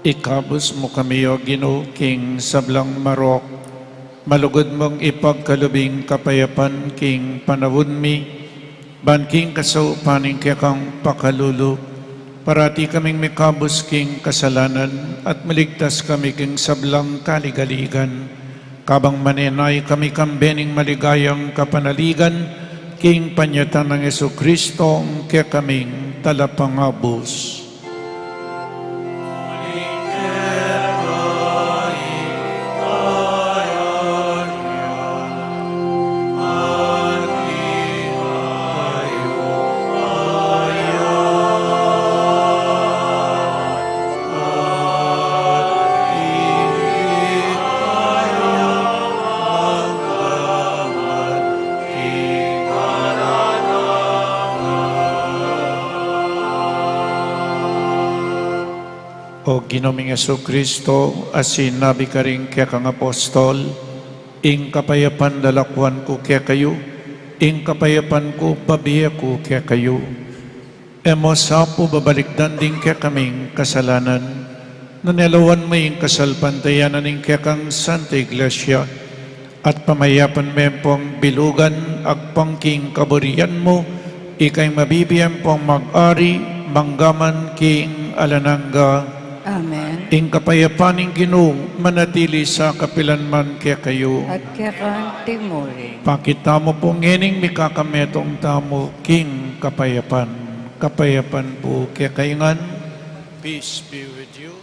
Ikabus mu kami, O Ginu, king sablang marok, malugud mung ipagkalub ing kapayapan king panaun mi, ban king kasaupan ning kekang pakalulu, parati kaming mikabus king kasalanan, at maligtas kami king sablang kaligaligan, kabang manenaya kami kambe ning maligayang kapanaligan, king panyatang nang Jesucristo, ing kekaming Talapangabus. O Ginu ming Jesucristo, a sinabi karing kekang apostol, ing kapayapan lalakwan ku kekayu, ing kapayapan ku babie ku kekayu. E mu sa pu babalikdan ding kekaming kasalanan, nune lawan mu ing kasalpantayanan ning kekang Santa Iglesia, at pamayapan me pung bilugan agpang king kaburian mu, ika ing mabibie ampong mag-ari, mangga man king alang angga. Amen. Ing kapayapan ning Ginu manatili sa kapilan man kekayu. At keka mu rin. Pakit tamu pu ngening mikakametung tamu king kapayapan. Kapayapan pu kekayu ngan. Peace be with you.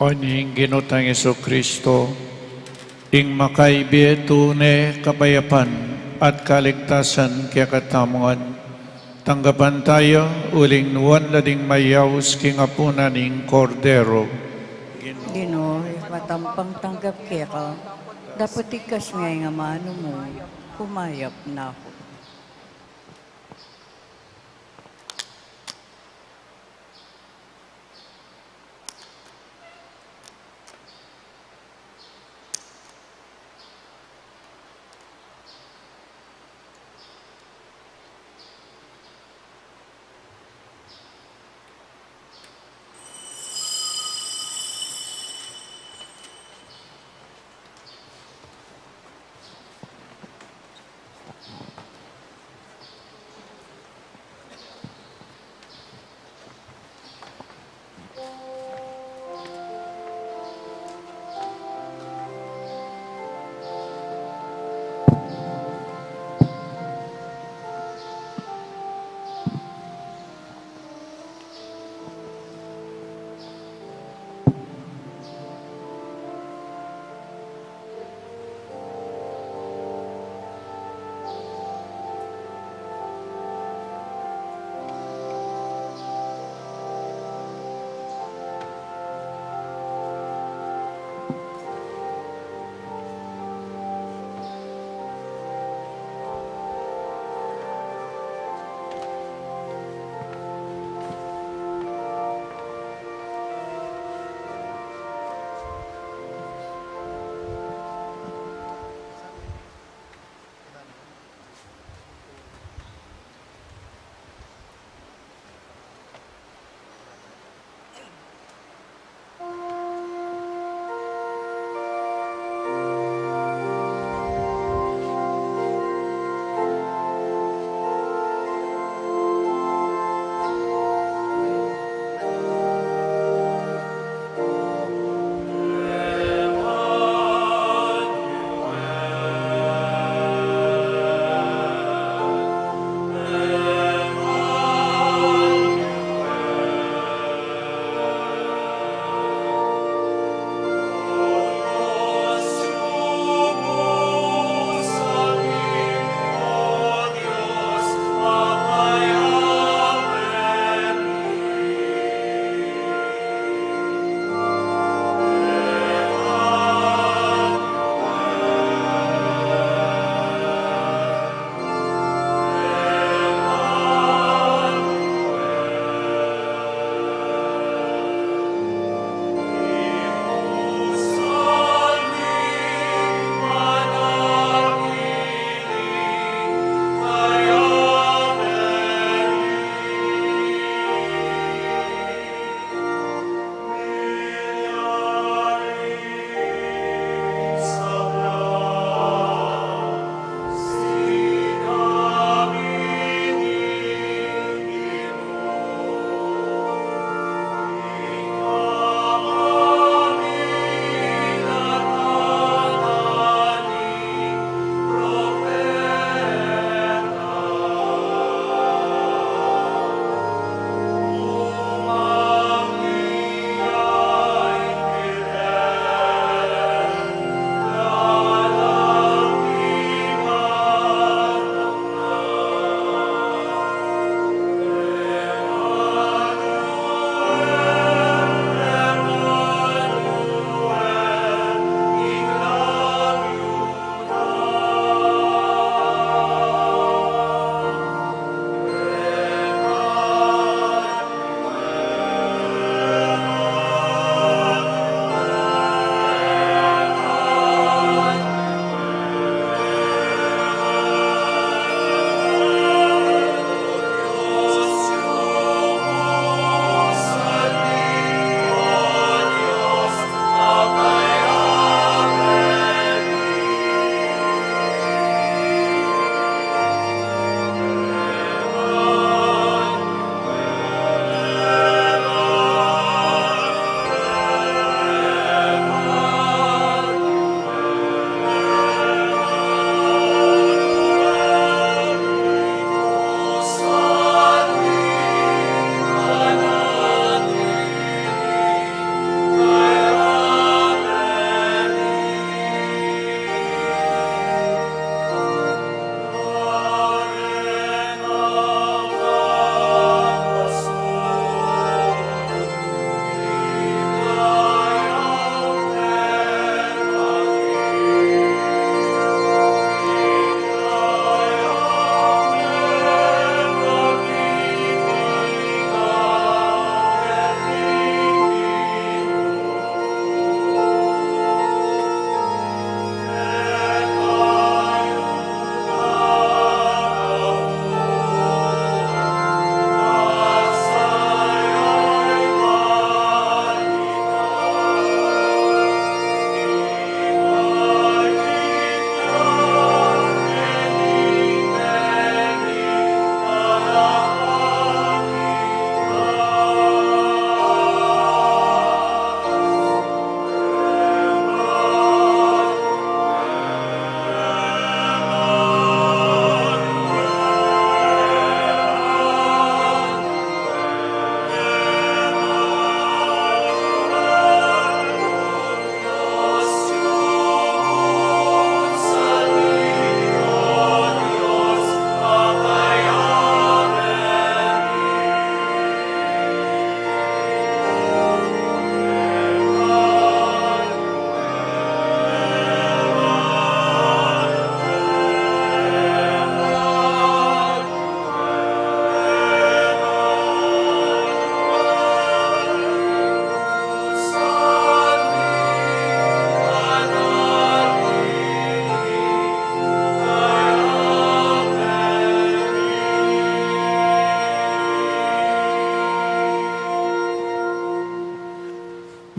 O ning Ginu tang Jesucristo, ing makaibie tune kapayapan at kaligtasan kekatamu ngan, tanggapan taya uling nuan la ding mayaus king apunan ning Kordero. Ginu, ikatampang tanggap keka, dapot ikasme ing amanu mu, kumayap na ku.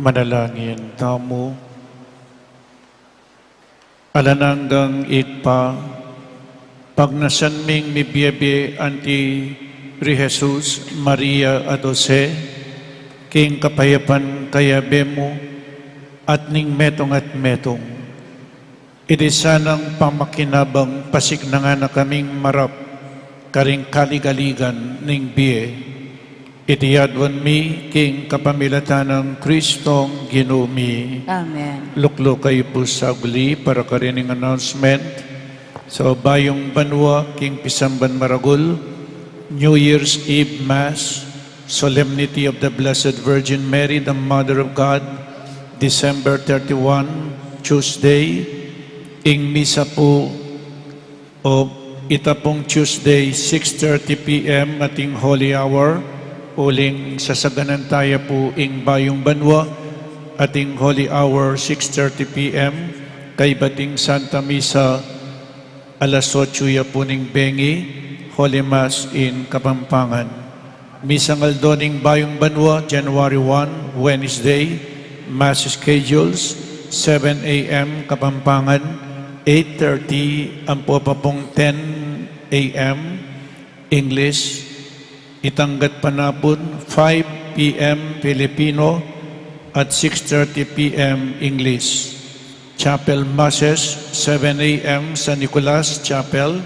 Manalangin tamu. Alang anggang Ibpa, pagnasan ming mibie-bie anti ri Jesus, Maria at Jose, king kapayapan kayabe mu, at ning metung at metung. Iti sanang pamakinabang pasignangan na kaming marap karing kaligaligan ning bie. Iti aduan mi king kapamilatan nang Kristong Ginu mi. Amen. Lukluk kayu pu sagli para karing announcement. So, Bayung Banua, king pisamban maragul, New Year's Eve Mass, Solemnity of the Blessed Virgin Mary, the Mother of God, December thirty-one, Tuesday, ing misa pu o ita pung Tuesday, six thirty P M ating Holy Hour, uling sasaganan taya pu ing Bayung Banua, ating Holy Hour, six thirty P M, kaybat ing Santa Misa, alas otso ya pu ning bengi, Holy Mass in Kapampangan. Misang aldo ning Bayung Banua, January one, Wednesday, Mass schedules, seven A M Kapampangan, eight thirty ampo pa pung ten A M English, itang gatpanapun, five P M Filipino, at six thirty P M English. Chapel Masses, seven A M San Nicolas Chapel,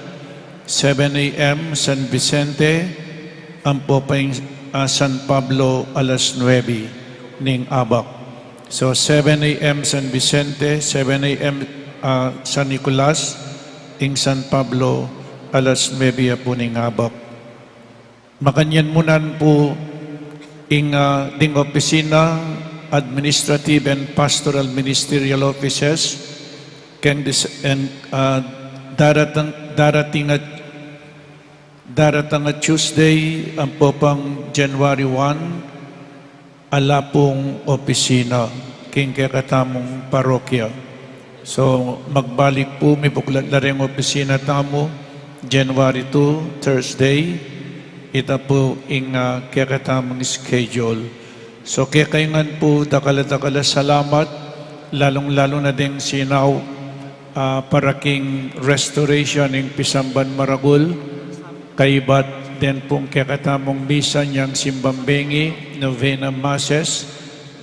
seven A M San Vicente, ampo pa ing, ah, San Pablo alas nuebe ning abak. So, seven A M San Vicente, seven A M, ah, San Nicolas, ing San Pablo alas nuebe ya pu ning abak. Makanyan mu naman pu ing, ah, ding opisina, administrative and pastoral ministerial offices, keng dis-, and, ah, daratang, darating at, daratang at Tuesday, ampo pang January one, ala pung opisina king kekatamung parokya. So, magbalik pu, mibuklat la reng opisina tamu, January two, Thursday, ita pu ing, ah, kekatamung schedule. So, kekayu ngan pu, dakal a dakal a salamat, lalung-lalu na deng sinaup, ah, para king restoration ning pisamban maragul, kaybat den pung kekatamung misa nyang simbang bengi, novena masses,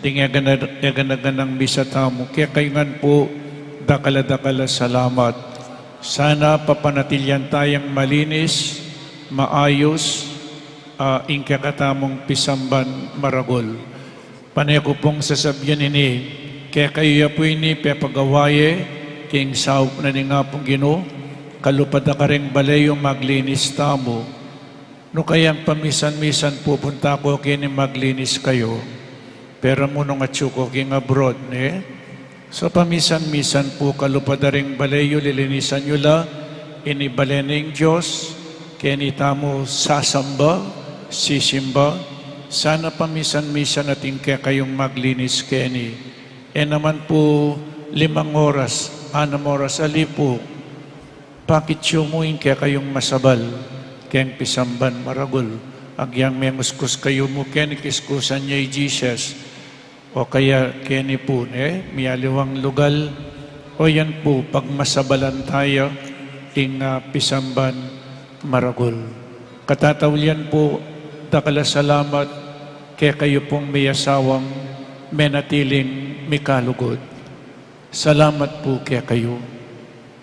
ding egana-, eganaganang misa tamu. Kekayu ngan pu, dakal a dakal a salamat. Sana papanatilian tayang malinis, maayus, ah, ing kekatamung pisamban maragul. Pane ku pung sasabian ini, kekayu ya pu ini pepagawa ye king saup na ning Apung Ginu, kalupad da kareng bale yu maglinis tamu. Nu kayang pamisan-misan pupunta ku keni maglinis kayu, pero mu nung atsu ku king abroad, ne? So, pamisan-misan pu kalupad da ring bale yu, lilinisan yu la, ini bale ning Dios, keni tamu sasamba, sisimba, sana pamisan-misan atin kekayung maglinis keni. E naman pu limang oras, anam oras ali pu, pakit yu mu ing kekayung masabal keng pisamban maragul. Agyang menguskus kayu mu keni, kiskusan ye i Jesus. O kaya keni pu, ne, mialiwang lugal, o yan pu, pagmasabalan taya ing, ah, pisamban maragul. Katataulian pu, dakal a salamat kekayu pung miyasawang menatiling mikalugud. Salamat pu kekayu.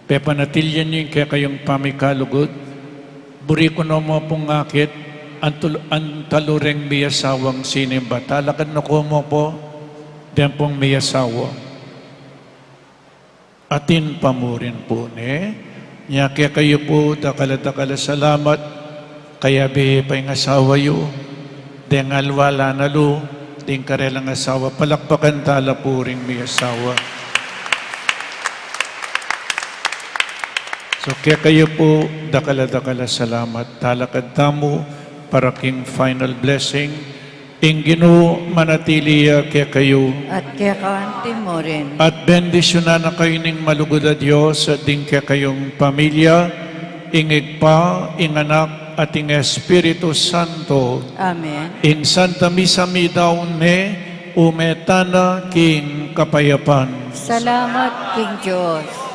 Pepanatilian yu ing kekayung pamikalugud. Buri ku no mu pung akit, antul-, antalu reng miyasawang sinimba. Talakad na ku mu pu, den pung miyasawa. Atin pa mu rin pu, ne? Nya kekayu pu, dakal a dakal a salamat, kayabe pa ing asawa yu, deng aliwa la nalu, ding karelang asawa, palakpakan tala pu ring miyasawa. So, kekayu pu, dakal a dakal a salamat, talakad tamu para king final blessing, Ing Ginu manatili ya kekayu. At keka anti mu rin. At bendisyunan na kayu ning malugud a Dios, at ding kekayung pamilya, ing Ibpa, ing Anak, at ing Espiritu Santo. Amen. Ing Santa Misa midaun ne, Ume tana king kapayapan. Salamat king Dios.